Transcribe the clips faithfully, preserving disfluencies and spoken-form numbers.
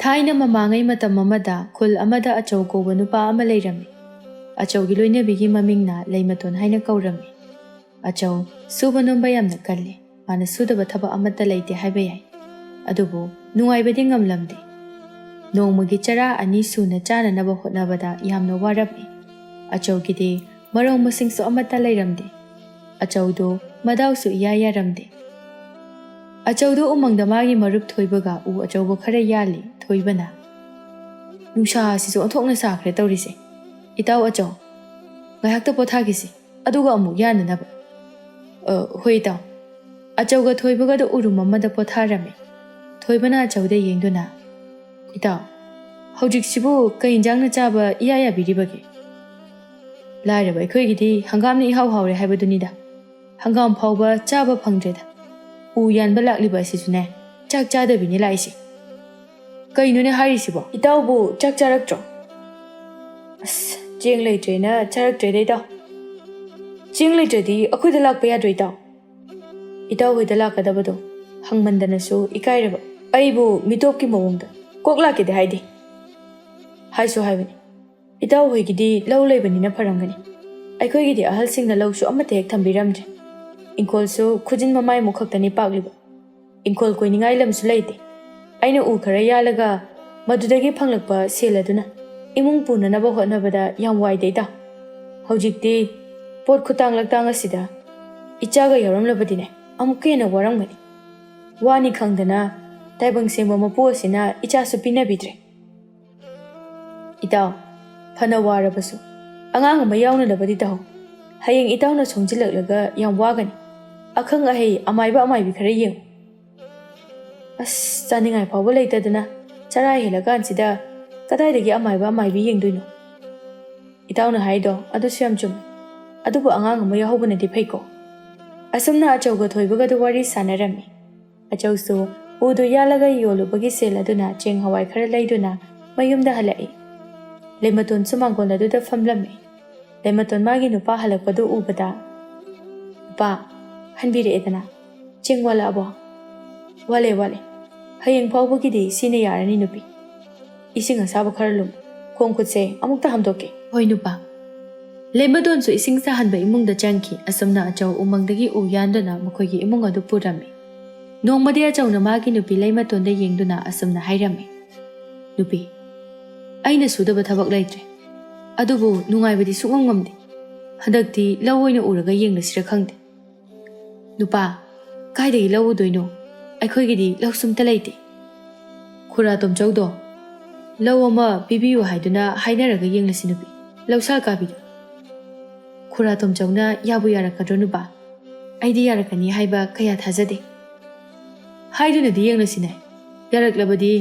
ꯊꯥꯏꯅ ꯃꯃꯥꯡꯉꯩ ꯃꯇꯝ ꯑꯃꯗ ꯈꯨꯜ ꯑꯃꯗ ꯑꯆꯧ ꯀꯧꯕ ꯅꯨꯄꯥ ꯑꯃ ꯂꯩꯔꯝꯃꯤ꯫ ꯑꯆꯧꯒꯤ ꯂꯣꯏꯅꯕꯤꯒꯤ ꯃꯃꯤꯡꯅ ꯂꯩꯃꯇꯣꯟ ꯍꯥꯏꯅ ꯀꯧꯔꯝꯃꯤ꯫ ꯑꯆꯧ ꯁꯨꯕ ꯅꯣꯝꯕ ꯌꯥꯝꯅ ꯀꯜꯂꯤ꯫ ꯃꯥꯅ ꯁꯨꯗꯕ ꯊꯕꯛ ꯑꯃꯠꯇ ꯂꯩꯇꯦ ꯍꯥꯏꯕ ꯌꯥꯏ꯫ ꯑꯗꯨꯕꯨ ꯅꯨꯡꯉꯥꯏꯕꯗꯤ ꯉꯝꯂꯝꯗꯦ꯫ ꯅꯣꯡꯃꯒꯤ ꯆꯔꯥ ꯑꯅꯤ ꯁꯨꯅ ꯆꯥꯅꯅꯕ ꯍꯣꯠꯅꯕꯗ ꯌꯥꯝꯅ ꯋꯥꯔꯝꯃꯤ꯫ ꯑꯆꯧꯒꯤꯗꯤ ꯃꯔꯧ ꯃꯁꯤꯡꯁꯨ ꯑꯃꯠꯇ ꯂꯩꯔꯝꯗꯦ꯫ ꯑꯆꯧꯗꯨ ꯃꯗꯥꯎꯁꯨ ꯏꯌꯥ ꯌꯥꯔꯝꯗꯦ꯫ ꯑꯆꯧꯗꯨ ꯎꯃꯪꯗ ꯃꯥꯒꯤ ꯃꯔꯨꯞ ꯊꯣꯏꯕꯒ ꯎ ꯑꯆꯧꯕ ꯈꯔ ꯌꯥꯜꯂꯤ꯫ ꯊꯣꯏꯕꯅ, "ꯅꯨꯡꯁꯥ ꯑꯁꯤꯁꯨ ꯑꯣꯟꯊꯣꯛꯅ ꯁꯥꯈ꯭ꯔꯦ ꯇꯧꯔꯤꯁꯦ꯫ ꯏꯇꯥꯎ ꯑꯆꯧ, ꯉꯥꯏꯍꯥꯛꯇ ꯄꯣꯊꯥꯈꯤꯁꯤ, ꯑꯗꯨꯒ ꯑꯃꯨꯛ ꯌꯥꯅꯅꯕ꯫" "ꯑ, ꯍꯣꯏ ꯏꯇꯥꯎ꯫" ꯑꯆꯧꯒ ꯊꯣꯏꯕꯒꯗ ꯎꯔꯨꯝ ꯑꯃꯗ ꯄꯣꯊꯥꯔꯝꯃꯤ꯫ ꯊꯣꯏꯕꯅ ꯑꯆꯧꯗ ꯌꯦꯡꯗꯨꯅ, "ꯏꯇꯥꯎ, ꯍꯧꯖꯤꯛꯁꯤꯕꯨ ꯀꯩ ꯏꯟꯖꯥꯡꯅ ꯆꯥꯕ ꯏꯌꯥ ꯌꯥꯕꯤꯔꯤꯕꯒꯦ? ꯂꯥꯏꯔꯕ ꯑꯩꯈꯣꯏꯒꯤꯗꯤ ꯍꯪꯒꯥꯝꯅ ꯏꯍꯥꯎ ꯍꯥꯎꯔꯦ ꯍꯥꯏꯕꯗꯨꯅꯤꯗ꯫ ꯍꯪꯒꯥꯝ ꯐꯥꯎꯕ ꯆꯥꯕ ꯐꯪꯗ꯭ꯔꯦꯗ꯫ ꯎ ꯌꯥꯟꯕ ꯂꯥꯛꯂꯤꯕ ꯑꯁꯤꯁꯨꯅꯦ, ꯆꯥꯛ ꯆꯥꯗꯕꯤꯅꯤ ꯂꯥꯛꯏꯁꯦ꯫ ꯀꯩꯅꯣꯅꯦ ꯍꯥꯏꯔꯤꯁꯤꯕꯣ? ꯏꯇꯥꯎꯕꯨ ꯆꯥꯛ ꯆꯥꯔꯛꯇ꯭ꯔꯣ?" "ꯑꯁ, ꯆꯦꯡ ꯂꯩꯇ꯭ꯔꯦꯅ ꯆꯥꯔꯛꯇ꯭ꯔꯦꯗ ꯏꯇꯥꯎ꯫" "ꯆꯦꯡ ꯂꯩꯇ꯭ꯔꯗꯤ ꯑꯩꯈꯣꯏꯗ ꯂꯥꯛꯄ ꯌꯥꯗ꯭ꯔꯣ ꯏꯇꯥꯎ?" ꯏꯇꯥꯎ ꯍꯣꯏꯗ ꯂꯥꯛꯀꯗꯕꯗꯣ ꯍꯪꯃꯟꯗꯅꯁꯨ ꯏꯀꯥꯏꯔꯕ꯫ ꯑꯩꯕꯨ ꯃꯤꯇꯣꯞꯀꯤ ꯃꯑꯣꯡꯗ ꯀꯣꯛ ꯂꯥꯛꯀꯦꯗꯤ ꯍꯥꯏꯗꯦ꯫ ꯍꯥꯏꯁꯨ ꯍꯥꯏꯕꯅꯤ꯫ ꯏꯇꯥꯎ ꯍꯣꯏꯒꯤꯗꯤ ꯂꯧ ꯂꯩꯕꯅꯤꯅ ꯐꯔꯝꯒꯅꯤ꯫ ꯑꯩꯈꯣꯏꯒꯤꯗꯤ ꯑꯍꯜꯁꯤꯡꯅ ꯂꯧꯁꯨ ꯑꯃꯠꯇ ꯍꯦꯛ ꯊꯝꯕꯤꯔꯝꯗ꯭ꯔꯦ꯫ ꯏꯪꯈꯣꯜꯁꯨ ꯈꯨꯖꯤꯟ ꯃꯃꯥꯏꯃꯨꯛ ꯈꯛꯇꯅꯤ ꯄꯥꯛꯂꯤꯕ꯫ ꯏꯪꯈꯣꯜ ꯀꯣꯏꯅꯤꯡꯉꯥꯏ ꯂꯝꯁꯨ ꯂꯩꯇꯦ꯫ ꯑꯩꯅ ꯎ ꯈꯔ ꯌꯥꯜꯂꯒ ꯃꯗꯨꯗꯒꯤ ꯐꯪꯂꯛꯄ ꯁꯦꯜ ꯑꯗꯨꯅ ꯏꯃꯨꯡ ꯄꯨꯅꯅꯕ ꯍꯣꯠꯅꯕꯗ ꯌꯥꯝ ꯋꯥꯏꯗ ꯏꯇꯥꯎ꯫ ꯍꯧꯖꯤꯛꯇꯤ ꯄꯣꯠ ꯈꯨꯇꯥꯡ ꯂꯛꯇꯥꯡ ꯑꯁꯤꯗ ꯏꯆꯥꯒ ꯌꯥꯎꯔꯝꯂꯕꯗꯤꯅꯦ ꯑꯃꯨꯛꯀ ꯍꯦꯟꯅ ꯋꯥꯔꯝꯒꯅꯤ꯫ ꯋꯥꯅꯤ ꯈꯪꯗꯅ ꯇꯥꯏꯕꯪ ꯁꯦꯝꯕ ꯃꯄꯨ ꯑꯁꯤꯅ ꯏꯆꯥꯁꯨ ꯄꯤꯅꯕꯤꯗ꯭ꯔꯦ꯫ ꯏꯇꯥꯎ, ꯐꯅ ꯋꯥꯔꯕꯁꯨ ꯑꯉꯥꯡ ꯑꯃ ꯌꯥꯎꯅꯅꯕꯗꯤ ꯇꯧꯍꯧ꯫ ꯍꯌꯦꯡ ꯏꯇꯥꯎꯅ ꯁꯣꯟꯖꯤꯜꯂꯛꯂꯒ ꯌꯥꯝ ꯋꯥꯒꯅꯤ꯫ ꯑꯈꯪ ꯑꯍꯩ ꯑꯃꯥꯏꯕ ꯑꯃꯥꯏꯕꯤ ꯈꯔ ꯌꯦꯡꯉꯨ꯫ ꯑꯁ, ꯆꯥꯅꯤꯡꯉꯥꯏ ꯐꯥꯎꯕ ꯂꯩꯇꯗꯅ ꯆꯔꯥ ꯍꯦꯜꯂꯀꯥꯟꯁꯤꯗ ꯀꯗꯥꯏꯗꯒꯤ ꯑꯃꯥꯏꯕ ꯑꯃꯥꯏꯕꯤ ꯌꯦꯡꯗꯣꯏꯅꯣ? ꯏꯇꯥꯎꯅ ꯍꯥꯏꯗꯣ ꯑꯗꯨꯁꯨ ꯌꯥꯝ ꯆꯨꯝꯃꯤ꯫ ꯑꯗꯨꯕꯨ ꯑꯉꯥꯡ ꯑꯃ ꯌꯥꯎꯍꯧꯕꯅꯗꯤ ꯐꯩꯀꯣ꯫ ꯑꯁꯨꯝꯅ ꯑꯆꯧꯒ ꯊꯣꯏꯕꯒꯗꯨ ꯋꯥꯔꯤ ꯁꯥꯟꯅꯔꯝꯃꯤ꯫ ꯑꯆꯧꯁꯨ ꯎꯗꯨ ꯌꯥꯜꯂꯒ ꯌꯣꯜꯂꯨꯕꯒꯤ ꯁꯦꯜ ꯑꯗꯨꯅ ꯆꯦꯡ ꯍꯋꯥꯏ ꯈꯔ ꯂꯩꯗꯨꯅ ꯃꯌꯨꯝꯗ ꯍꯜꯂꯛꯏ꯫ ꯂꯩꯃꯇꯣꯟꯁꯨ ꯃꯥꯡꯒꯣꯜ ꯑꯗꯨꯗ ꯐꯝꯂꯝꯃꯤ꯫ ꯂꯩꯃꯇꯣꯟ ꯃꯥꯒꯤ ꯅꯨꯄꯥ ꯍꯜꯂꯛꯄꯗꯨ ꯎꯕꯗ, "ꯅꯨꯄꯥ, ꯍꯟꯕꯤꯔꯛꯑꯦꯗꯅ꯫ ꯆꯦꯡ ꯋꯥꯠꯂꯛꯑꯕꯣ?" "ꯋꯥꯠꯂꯦ, ꯋꯥꯠꯂꯦ꯫ ꯍꯌꯦꯡ ꯐꯥꯎꯕꯒꯤꯗꯤ ꯁꯤꯅ ꯌꯥꯔꯅꯤ ꯅꯨꯄꯤ꯫ ꯏꯁꯤꯡ ꯑꯁꯥꯕ ꯈꯔ ꯂꯨꯝ꯫ ꯈꯣꯡ ꯈꯨꯠꯁꯦ ꯑꯃꯨꯛꯇ ꯍꯥꯝꯗꯣꯛꯀꯦ꯫ ꯍꯣꯏ ꯅꯨꯄꯥ꯫ ꯂꯩꯃꯗꯣꯟꯁꯨ ꯏꯁꯤꯡ ꯁꯥꯍꯟꯕ ꯏꯃꯨꯡꯗ ꯆꯪꯈꯤ꯫ ꯑꯁꯨꯝꯅ ꯑꯆꯧ ꯎꯃꯪꯗꯒꯤ ꯎ ꯌꯥꯟꯗꯨꯅ ꯃꯈꯣꯏꯒꯤ ꯏꯃꯨꯡ ꯑꯗꯨ ꯄꯨꯔꯝꯃꯤ꯫ ꯅꯣꯡꯃꯗꯤ ꯑꯆꯧꯅ ꯃꯥꯒꯤ ꯅꯨꯄꯤ ꯂꯩꯃꯇꯣꯟꯗ ꯌꯦꯡꯗꯨꯅ ꯑꯁꯨꯝꯅ ꯍꯥꯏꯔꯝꯃꯤ, "ꯅꯨꯄꯤ, ꯑꯩꯅ ꯁꯨꯗꯕ ꯊꯕꯛ ꯂꯩꯇ꯭ꯔꯦ, ꯑꯗꯨꯕꯨ ꯅꯨꯡꯉꯥꯏꯕꯗꯤ ꯁꯨꯡꯉꯝ ꯉꯝꯗꯦ꯫ ꯍꯟꯗꯛꯇꯤ ꯂꯧ ꯑꯣꯏꯅ ꯎꯔꯒ ꯌꯦꯡꯂꯁꯤꯔ ꯈꯪꯗꯦ꯫ ꯅꯨꯄꯥ, ꯀꯥꯏꯗꯒꯤ ꯂꯧ ꯎꯗꯣꯏꯅꯣ? ꯑꯩꯈꯣꯏꯒꯤꯗꯤ ꯂꯧꯁꯨ ꯑꯝꯇ ꯂꯩꯇꯦ꯫ ꯈꯨꯔꯥ ꯇꯣꯝꯆꯧꯗꯣ ꯂꯧ ꯑꯃ ꯄꯤꯕꯤꯌꯨ ꯍꯥꯏꯗꯨꯅ ꯍꯥꯏꯅꯔꯒ ꯌꯦꯡꯂꯁꯤ ꯅꯨꯄꯤ, ꯂꯧꯁꯥ ꯀꯥꯕꯤꯗꯣ꯫" "ꯈꯨꯔꯥ ꯇꯣꯝꯆꯧꯅ ꯌꯥꯕꯨ ꯌꯥꯔꯛꯀꯗ꯭ꯔꯣ ꯅꯨꯄꯥ? ꯑꯩꯗꯤ ꯌꯥꯔꯛꯀꯅꯤ ꯍꯥꯏꯕ ꯀꯌꯥ ꯊꯥꯖꯗꯦ꯫ ꯍꯥꯏꯗꯨꯅꯗꯤ ꯌꯦꯡꯂꯁꯤꯅꯦ꯫ ꯌꯥꯔꯛꯂꯕꯗꯤ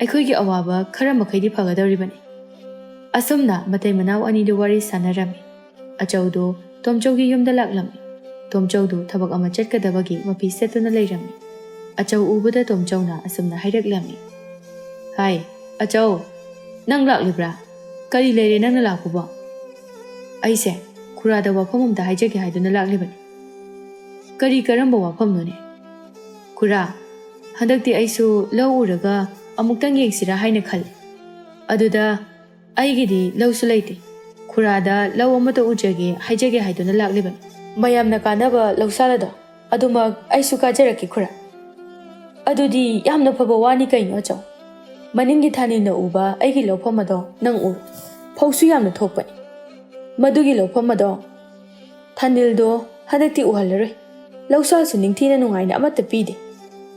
ꯑꯩꯈꯣꯏꯒꯤ ꯑꯋꯥꯕ ꯈꯔ ꯃꯈꯩꯗꯤ ꯐꯒꯗꯧꯔꯤꯕꯅꯤ꯫" ꯑꯁꯨꯝꯅ ꯃꯇꯩ ꯃꯅꯥꯎ ꯑꯅꯤꯗꯨ ꯋꯥꯔꯤ ꯁꯥꯟꯅꯔꯝꯃꯤ꯫ ꯑꯆꯧꯗꯨ ꯇꯣꯝꯆꯧꯒꯤ ꯌꯨꯝꯗ ꯂꯥꯛꯂꯝꯃꯤ꯫ ꯇꯣꯝꯆꯧꯗꯨ ꯊꯕꯛ ꯑꯃ ꯆꯠꯀꯗꯕꯒꯤ ꯃꯐꯤ ꯁꯦꯠꯇꯨꯅ ꯂꯩꯔꯝꯃꯤ꯫ ꯑꯆꯧ ꯎꯕꯗ ꯇꯣꯝꯆꯧꯅ ꯑꯁꯨꯝꯅ ꯍꯥꯏꯔꯛꯂꯝꯃꯤ, "ꯍꯥꯏ, ꯑꯆꯧ, ꯅꯪ ꯂꯥꯛꯂꯤꯕ꯭ꯔꯥ? ꯀꯔꯤ ꯂꯩꯔꯦ ꯅꯪꯅ ꯂꯥꯛꯄꯕꯣ?" "ꯑꯩꯁꯦ ꯈꯨꯔꯥꯗ ꯋꯥꯐꯝ ꯑꯝꯇ ꯍꯥꯏꯖꯒꯦ ꯍꯥꯏꯗꯨꯅ ꯂꯥꯛꯂꯤꯕꯅꯤ꯫" "ꯀꯔꯤ ꯀꯔꯝꯕ ꯋꯥꯐꯝꯅꯣꯅꯦ?" "ꯈꯨꯔꯥ, ꯍꯟꯗꯛꯇꯤ ꯑꯩꯁꯨ ꯂꯧ ꯎꯔꯒ ꯑꯃꯨꯛꯇꯪ ꯌꯦꯡꯁꯤꯔꯥ ꯍꯥꯏꯅ ꯈꯜꯂꯤ꯫ ꯑꯗꯨꯗ ꯑꯩꯒꯤꯗꯤ ꯂꯧꯁꯨ ꯂꯩꯇꯦ꯫ ꯈꯨꯔꯥꯗ ꯂꯧ ꯑꯃꯇ ꯎꯖꯒꯦ ꯍꯥꯏꯖꯒꯦ ꯍꯥꯏꯗꯨꯅ ꯂꯥꯛꯂꯤꯕꯅꯤ꯫ ꯃꯌꯥꯝꯅ ꯀꯥꯟꯅꯕ ꯂꯧꯁꯥꯂꯗꯣ ꯑꯗꯨꯃꯛ ꯑꯩꯁꯨ ꯀꯥꯖꯔꯛꯀꯦ ꯈꯨꯔꯥ꯫" "ꯑꯗꯨꯗꯤ ꯌꯥꯝꯅ ꯐꯕ ꯋꯥꯅꯤ ꯀꯩꯅꯣ ꯑꯆꯧ꯫ ꯃꯅꯤꯡꯒꯤ ꯊꯥꯅꯤꯜꯅ ꯎꯕ ꯑꯩꯒꯤ ꯂꯧꯐꯝ ꯑꯗꯣ ꯅꯪ ꯎꯔꯣ꯫ ꯐꯧꯁꯨ ꯌꯥꯝꯅ ꯊꯣꯛꯄꯅꯤ꯫ ꯃꯗꯨꯒꯤ ꯂꯧꯐꯝ ꯑꯗꯣ, ꯊꯥꯅꯤꯜꯗꯣ ꯍꯟꯗꯛꯇꯤ ꯎꯍꯜꯂꯔꯣꯏ꯫ ꯂꯧꯁꯥꯁꯨ ꯅꯤꯡꯊꯤꯅ ꯅꯨꯡꯉꯥꯏꯅ ꯑꯃꯠꯇ ꯄꯤꯗꯦ꯫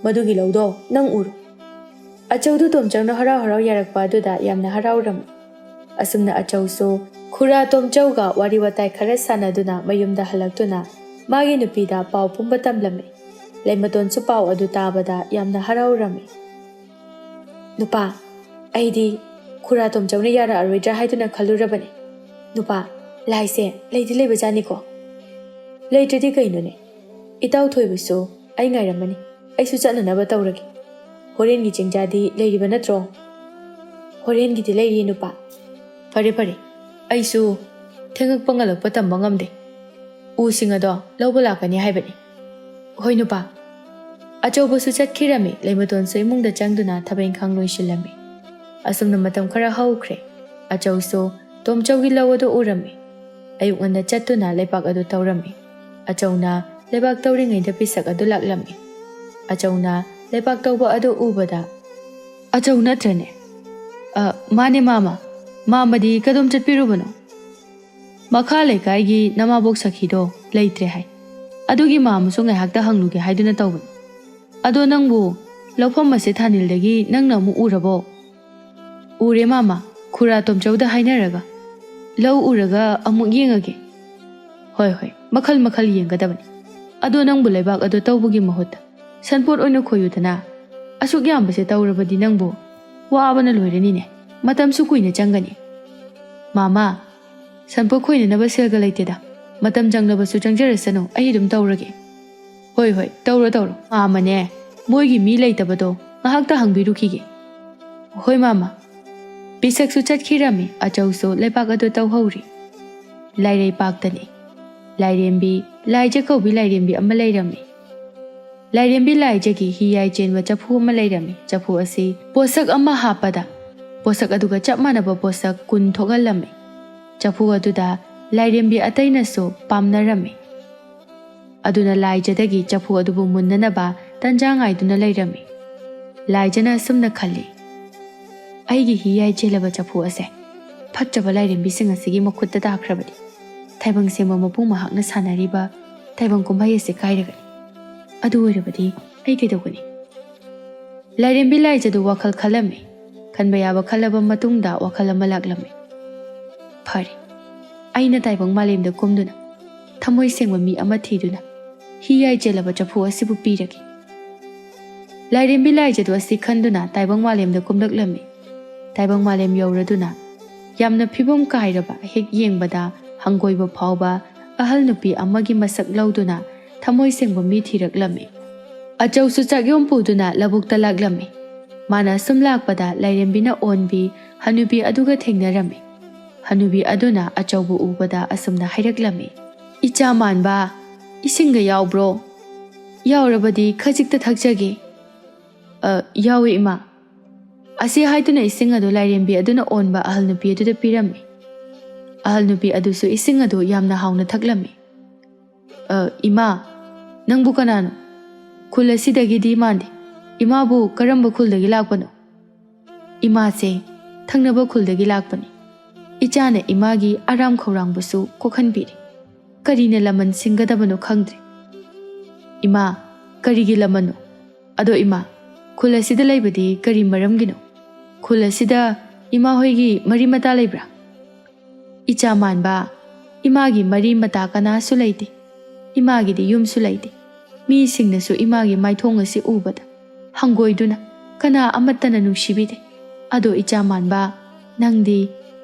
ꯃꯗꯨꯒꯤ ꯂꯧꯗꯣ ꯅꯪ ꯎꯔꯣ꯫" ꯑꯆꯧꯗꯨ ꯇꯣꯝꯆꯧꯅ ꯍꯔꯥꯎ ꯍꯔꯥꯎ ꯌꯥꯔꯛꯄ ꯑꯗꯨꯗ ꯌꯥꯝꯅ ꯍꯔꯥꯎꯔꯝꯃꯤ꯫ ꯑꯁꯨꯝꯅ ꯑꯆꯧꯁꯨ ꯈꯨꯔꯥ ꯇꯣꯝꯆꯧꯒ ꯋꯥꯔꯤ ꯋꯥꯇꯥꯏ ꯈꯔ ꯁꯥꯟꯅꯗꯨꯅ ꯃꯌꯨꯝꯗ ꯍꯜꯂꯛꯇꯨꯅ ꯃꯥꯒꯤ ꯅꯨꯄꯤꯗ ꯄꯥꯎ ꯄꯨꯝꯕ ꯇꯝꯂꯝꯃꯤ꯫ ꯂꯩꯃꯇꯣꯟꯁꯨ ꯄꯥꯎ ꯑꯗꯨ ꯇꯥꯕꯗ ꯌꯥꯝꯅ ꯍꯔꯥꯎꯔꯝꯃꯤ꯫ "ꯅꯨꯄꯥ, ꯑꯩꯗꯤ ꯈꯨꯔꯥ ꯇꯣꯝꯆꯧꯅ ꯌꯥꯔꯛꯑꯔꯣꯏꯗ꯭ꯔꯥ ꯍꯥꯏꯗꯨꯅ ꯈꯜꯂꯨꯔꯕꯅꯤ꯫ ꯅꯨꯄꯥ, ꯂꯥꯏꯁꯦ ꯂꯩꯗꯤ ꯂꯩꯕꯖꯥꯠꯅꯤꯀꯣ꯫ ꯂꯩꯇ꯭ꯔꯗꯤ ꯀꯩꯅꯣꯅꯦ? ꯏꯇꯥꯎ ꯊꯣꯏꯕꯁꯨ ꯑꯩ ꯉꯥꯏꯔꯝꯃꯅꯤ꯫ ꯑꯩꯁꯨ ꯆꯠꯅꯅꯕ ꯇꯧꯔꯒꯦ꯫ ꯍꯣꯔꯦꯟꯒꯤ ꯆꯦꯡꯖꯥꯗꯤ ꯂꯩꯔꯤꯕ ꯅꯠꯇ꯭ꯔꯣ?" "ꯍꯣꯔꯦꯟꯒꯤꯗꯤ ꯂꯩꯔꯤ ꯅꯨꯄꯥ꯫" "ꯐꯔꯦ ꯐꯔꯦ, ꯑꯩꯁꯨ ꯊꯦꯡꯉꯛꯄ ꯉꯜꯂꯛꯄ ꯇꯝꯕ ꯉꯝꯗꯦ꯫ ꯎꯁꯤꯡ ꯑꯗꯣ ꯂꯧꯕ ꯂꯥꯛꯀꯅꯤ ꯍꯥꯏꯕꯅꯤ꯫" "ꯍꯣꯏ ꯅꯨꯄꯥ꯫" ꯑꯆꯧꯕꯁꯨ ꯆꯠꯈꯤꯔꯝꯃꯤ꯫ ꯂꯩꯃꯇꯣꯟꯁꯨ ꯏꯃꯨꯡꯗ ꯆꯪꯗꯨꯅ ꯊꯕꯛ ꯏꯪꯈꯥꯡ ꯂꯣꯏꯁꯤꯜꯂꯝꯃꯤ꯫ ꯑꯁꯨꯝꯅ ꯃꯇꯝ ꯈꯔ ꯍꯧꯈ꯭ꯔꯦ꯫ ꯑꯆꯧꯁꯨ ꯇꯣꯝꯆꯧꯒꯤ ꯂꯧ ꯑꯗꯨ ꯎꯔꯝꯃꯤ꯫ ꯑꯌꯨꯛ ꯉꯟꯅ ꯆꯠꯇꯨꯅ ꯂꯩꯕꯥꯛ ꯑꯗꯨ ꯇꯧꯔꯝꯃꯤ꯫ ꯑꯆꯧꯅ ꯂꯩꯕꯥꯛ ꯇꯧꯔꯤꯉꯩꯗ ꯄꯤꯁꯛ ꯑꯗꯨ ꯂꯥꯛꯂꯝꯃꯤ꯫ ꯑꯆꯧꯅ ꯂꯩꯕꯥꯛ ꯇꯧꯕ ꯑꯗꯨ ꯎꯕꯗ, "ꯑꯆꯧ ꯅꯠꯇ꯭ꯔꯅꯦ?" "ꯑ, ꯃꯥꯅꯦ ꯃꯥꯃ꯫ ꯃꯥꯃꯗꯤ ꯀꯗꯣꯝ ꯆꯠꯄꯤꯔꯨꯕꯅꯣ?" "ꯃꯈꯥ ꯂꯩꯀꯥꯏꯒꯤ ꯅꯃꯥꯕꯣꯛ ꯁꯈꯤꯗꯣ ꯂꯩꯇ꯭ꯔꯦ ꯍꯥꯏ꯫ ꯑꯗꯨꯒꯤ ꯃꯥꯃꯁꯨ ꯉꯥꯏꯍꯥꯛꯇ ꯍꯪꯂꯨꯒꯦ ꯍꯥꯏꯗꯨꯅ ꯇꯧꯕꯅꯤ꯫ ꯑꯗꯣ ꯅꯪꯕꯨ ꯂꯧꯐꯝ ꯑꯁꯦ ꯊꯥꯅꯤꯜꯗꯒꯤ ꯅꯪꯅ ꯑꯃꯨꯛ ꯎꯔꯕꯣ?" "ꯎꯔꯦ ꯃꯥꯃ, ꯈꯨꯔꯥ ꯇꯣꯝꯆꯧꯗ ꯍꯥꯏꯅꯔꯒ꯫ ꯂꯧ ꯎꯔꯒ ꯑꯃꯨꯛ ꯌꯦꯡꯉꯒꯦ꯫" "ꯍꯣꯏ, ꯍꯣꯏ, ꯃꯈꯜ ꯃꯈꯜ ꯌꯦꯡꯒꯗꯕꯅꯤ꯫ ꯑꯗꯣ ꯅꯪꯕꯨ ꯂꯩꯕꯥꯛ ꯑꯗꯨ ꯇꯧꯕꯒꯤ ꯃꯍꯨꯠꯇ ꯁꯟꯄꯣꯠ ꯑꯣꯏꯅ ꯈꯣꯏꯌꯨꯗꯅ꯫ ꯑꯁꯨꯛ ꯌꯥꯝꯕꯁꯦ ꯇꯧꯔꯕꯗꯤ ꯅꯪꯕꯨ ꯋꯥꯕꯅ ꯂꯣꯏꯔꯅꯤꯅꯦ꯫ ꯃꯇꯝꯁꯨ ꯀꯨꯏꯅ ꯆꯪꯒꯅꯤ꯫" "ꯃꯥꯃ, ꯁꯟꯄꯣꯠ ꯈꯣꯏꯅꯅꯕ ꯁꯦꯜꯒ ꯂꯩꯇꯦꯗ꯫ ꯃꯇꯝ ꯆꯪꯂꯕꯁꯨ ꯆꯪꯖꯔꯁꯅꯨ, ꯑꯩ ꯑꯗꯨꯝ ꯇꯧꯔꯒꯦ꯫" "ꯍꯣꯏ, ꯍꯣꯏ, ꯇꯧꯔꯣ, ꯇꯧꯔꯣ꯫ ꯃꯥꯃꯅꯦ, ꯃꯣꯏꯒꯤ ꯃꯤ ꯂꯩꯇꯕꯗꯣ ꯉꯥꯏꯍꯥꯛꯇ ꯍꯪꯕꯤꯔꯨꯈꯤꯒꯦ꯫" "ꯍꯣꯏ ꯃꯥꯃ꯫" ꯄꯤꯁꯛꯁꯨ ꯆꯠꯈꯤꯔꯝꯃꯤ, ꯑꯆꯧꯁꯨ ꯂꯩꯕꯥꯛ ꯑꯗꯨ ꯇꯧꯍꯧꯔꯤ꯫ ꯂꯥꯏꯔꯩ ꯄꯥꯛꯇꯅꯤ꯫ ꯂꯥꯏꯔꯦꯝꯕꯤ, ꯂꯥꯏꯖ ꯀꯧꯕꯤ ꯂꯥꯏꯔꯦꯝꯕꯤ ꯑꯃ ꯂꯩꯔꯝꯃꯤ꯫ ꯂꯥꯏꯔꯦꯝꯕꯤ ꯂꯥꯏꯖꯒꯤ ꯍꯤ ꯌꯥꯏ ꯆꯦꯟꯕ ꯆꯐꯨ ꯑꯃ ꯂꯩꯔꯝꯃꯤ꯫ ꯆꯐꯨ ꯑꯁꯤ ꯄꯣꯠꯁꯛ ꯑꯃ ꯍꯥꯞꯄꯗ ꯄꯣꯠꯁꯛ ꯑꯗꯨꯒ ꯆꯞ ꯃꯥꯟꯅꯕ ꯄꯣꯠꯁꯛ ꯀꯨꯟ ꯊꯣꯛꯍꯜꯂꯝꯃꯤ꯫ ꯆꯐꯨ ꯑꯗꯨꯗ ꯂꯥꯏꯔꯦꯝꯕꯤ ꯑꯇꯩꯅꯁꯨ ꯄꯥꯝꯅꯔꯝꯃꯤ꯫ ꯑꯗꯨꯅ ꯂꯥꯏꯖꯗꯒꯤ ꯆꯐꯨ ꯑꯗꯨꯕꯨ ꯃꯨꯟꯅꯅꯕ ꯇꯟꯖꯥ ꯉꯥꯏꯗꯨꯅ ꯂꯩꯔꯝꯃꯤ꯫ ꯂꯥꯏꯖꯅ ꯑꯁꯨꯝꯅ ꯈꯜꯂꯤ, "ꯑꯩꯒꯤ ꯍꯤ ꯌꯥꯏ ꯆꯦꯜꯂꯕ ꯆꯐꯨ ꯑꯁꯦ ꯐꯠꯇ꯭ꯔꯕ ꯂꯥꯏꯔꯦꯝꯕꯤꯁꯤꯡ ꯑꯁꯤꯒꯤ ꯃꯈꯨꯠꯇ ꯇꯥꯈ꯭ꯔꯕꯗꯤ, ꯊꯥꯏꯕꯪ ꯁꯦꯝꯕ ꯃꯄꯨ ꯃꯍꯥꯛꯅ ꯁꯥꯟꯅꯔꯤꯕ ꯊꯥꯏꯕꯪ ꯀꯨꯝꯍꯩ ꯑꯁꯤ ꯀꯥꯏꯔꯒꯅꯤ꯫ ꯑꯗꯨ ꯑꯣꯏꯔꯕꯗꯤ ꯑꯩ ꯀꯩꯗꯧꯒꯅꯤ?" ꯂꯥꯏꯔꯦꯝꯕꯤ ꯂꯥꯏꯖꯗꯨ ꯋꯥꯈꯜ ꯈꯜꯂꯝꯃꯤ꯫ ꯈꯟꯕ ꯌꯥꯕ ꯈꯜꯂꯕ ꯃꯇꯨꯡꯗ ꯋꯥꯈꯜ ꯑꯃ ꯂꯥꯛꯂꯝꯃꯤ꯫ "ꯐꯔꯦ, ꯑꯩꯅ ꯇꯥꯏꯕꯪ ꯃꯥꯂꯦꯝꯗ ꯀꯨꯝꯗꯨꯅ ꯊꯃꯣꯏ ꯁꯦꯡꯕ ꯃꯤ ꯑꯃ ꯊꯤꯗꯨꯅ ꯍꯤ ꯌꯥꯏ ꯆꯦꯜꯂꯕ ꯆꯐꯨ ꯑꯁꯤꯕꯨ ꯄꯤꯔꯒꯦ꯫" ꯂꯥꯏꯔꯦꯝꯕꯤ ꯂꯥꯏꯖꯗꯨ ꯑꯁꯤ ꯈꯟꯗꯨꯅ ꯇꯥꯏꯕꯪ ꯃꯥꯂꯦꯝꯗ ꯀꯨꯝꯂꯛꯂꯝꯃꯤ꯫ ꯇꯥꯏꯕꯪ ꯃꯥꯂꯦꯝ ꯌꯧꯔꯗꯨꯅ ꯌꯥꯝꯅ ꯐꯤꯕꯝ ꯀꯥꯏꯔꯕ, ꯍꯦꯛ ꯌꯦꯡꯕꯗ ꯍꯪꯒꯣꯏꯕ ꯐꯥꯎꯕ ꯑꯍꯜ ꯅꯨꯄꯤ ꯑꯃꯒꯤ ꯃꯁꯛ ꯂꯧꯗꯨꯅ ꯊꯃꯣꯏ ꯁꯦꯡꯕ ꯃꯤ ꯊꯤꯔꯛꯂꯝꯃꯤ꯫ ꯑꯆꯧꯁꯨ ꯆꯥꯛꯌꯣꯝ ꯄꯨꯗꯨꯅ ꯂꯧꯕꯨꯛꯇ ꯂꯥꯛꯂꯝꯃꯤ꯫ ꯃꯥꯅ ꯁꯨꯝ ꯂꯥꯛꯄꯗ ꯂꯥꯏꯔꯦꯝꯕꯤꯅ ꯑꯣꯟꯕꯤ ꯍꯅꯨꯕꯤ ꯑꯗꯨꯒ ꯊꯦꯡꯅꯔꯝꯃꯤ꯫ ꯍꯅꯨꯕꯤ ꯑꯗꯨꯅ ꯑꯆꯧꯕꯨ ꯎꯕꯗ ꯑꯁꯨꯝꯅ ꯍꯥꯏꯔꯛꯂꯝꯃꯤ, "ꯏꯆꯥ ꯃꯥꯟꯕ, ꯏꯁꯤꯡꯒ ꯌꯥꯎꯕ꯭ꯔꯣ? ꯌꯥꯎꯔꯕꯗꯤ ꯈꯖꯤꯛꯇ ꯊꯛꯆꯒꯦ꯫" "ꯑ, ꯌꯥꯎꯏ ꯏꯃꯥ꯫" ꯑꯁꯤ ꯍꯥꯏꯗꯨꯅ ꯏꯁꯤꯡ ꯑꯗꯨ ꯂꯥꯏꯔꯦꯝꯕꯤ ꯑꯗꯨꯅ ꯑꯣꯟꯕ ꯑꯍꯜ ꯅꯨꯄꯤ ꯑꯗꯨꯗ ꯄꯤꯔꯝꯃꯤ꯫ ꯑꯍꯜ ꯅꯨꯄꯤ ꯑꯗꯨꯁꯨ ꯏꯁꯤꯡ ꯑꯗꯨ ꯌꯥꯝꯅ ꯍꯥꯎꯅ ꯊꯛꯂꯝꯃꯤ꯫ "ꯑ, ꯏꯃꯥ, ꯅꯪꯕꯨ ꯀꯅꯥꯅꯣ? ꯈꯨꯜ ꯑꯁꯤꯗꯒꯤꯗꯤ ꯃꯥꯟꯗꯦ꯫ ꯏꯃꯥꯕꯨ ꯀꯔꯝꯕ ꯈꯨꯜꯗꯒꯤ ꯂꯥꯛꯄꯅꯣ?" "ꯏꯃꯥꯁꯦ ꯊꯪꯅꯕ ꯈꯨꯜꯗꯒꯤ ꯂꯥꯛꯄꯅꯤ꯫ ꯏꯆꯥꯅ ꯏꯃꯥꯒꯤ ꯑꯔꯥꯝ ꯈꯧꯔꯥꯡꯕꯁꯨ ꯀꯣꯛꯍꯟꯕꯤꯔꯤ꯫ ꯀꯔꯤꯅ ꯂꯃꯟ ꯁꯤꯡꯒꯗꯕꯅꯣ ꯈꯪꯗ꯭ꯔꯦ꯫ ꯏꯃꯥ, ꯀꯔꯤꯒꯤ ꯂꯃꯟꯅꯣ? ꯑꯗꯣ ꯏꯃꯥ, ꯈꯨꯜ ꯑꯁꯤꯗ ꯂꯩꯕꯗꯤ ꯀꯔꯤ ꯃꯔꯝꯒꯤꯅꯣ? ꯈꯨꯜ ꯑꯁꯤꯗ ꯏꯃꯥ ꯍꯣꯏꯒꯤ ꯃꯔꯤ ꯃꯇꯥ ꯂꯩꯕ꯭ꯔꯥ?" "ꯏꯆꯥ ꯃꯥꯟꯕ, ꯏꯃꯥꯒꯤ ꯃꯔꯤ ꯃꯇꯥ ꯀꯅꯥꯁꯨ ꯂꯩꯇꯦ꯫ ꯏꯃꯥꯒꯤꯗꯤ ꯌꯨꯝꯁꯨ ꯂꯩꯇꯦ꯫ ꯃꯤꯁꯤꯡꯅꯁꯨ ꯏꯃꯥꯒꯤ ꯃꯥꯏꯊꯣꯡ ꯑꯁꯤ ꯎꯕꯗ ꯍꯪꯒꯣꯏꯗꯨꯅ ꯀꯅꯥ ꯑꯃꯠꯇꯅ ꯅꯨꯡꯁꯤꯕꯤꯗꯦ꯫ ꯑꯗꯣ ꯏꯆꯥ ꯃꯥꯟꯕ, ꯅꯪꯗꯤ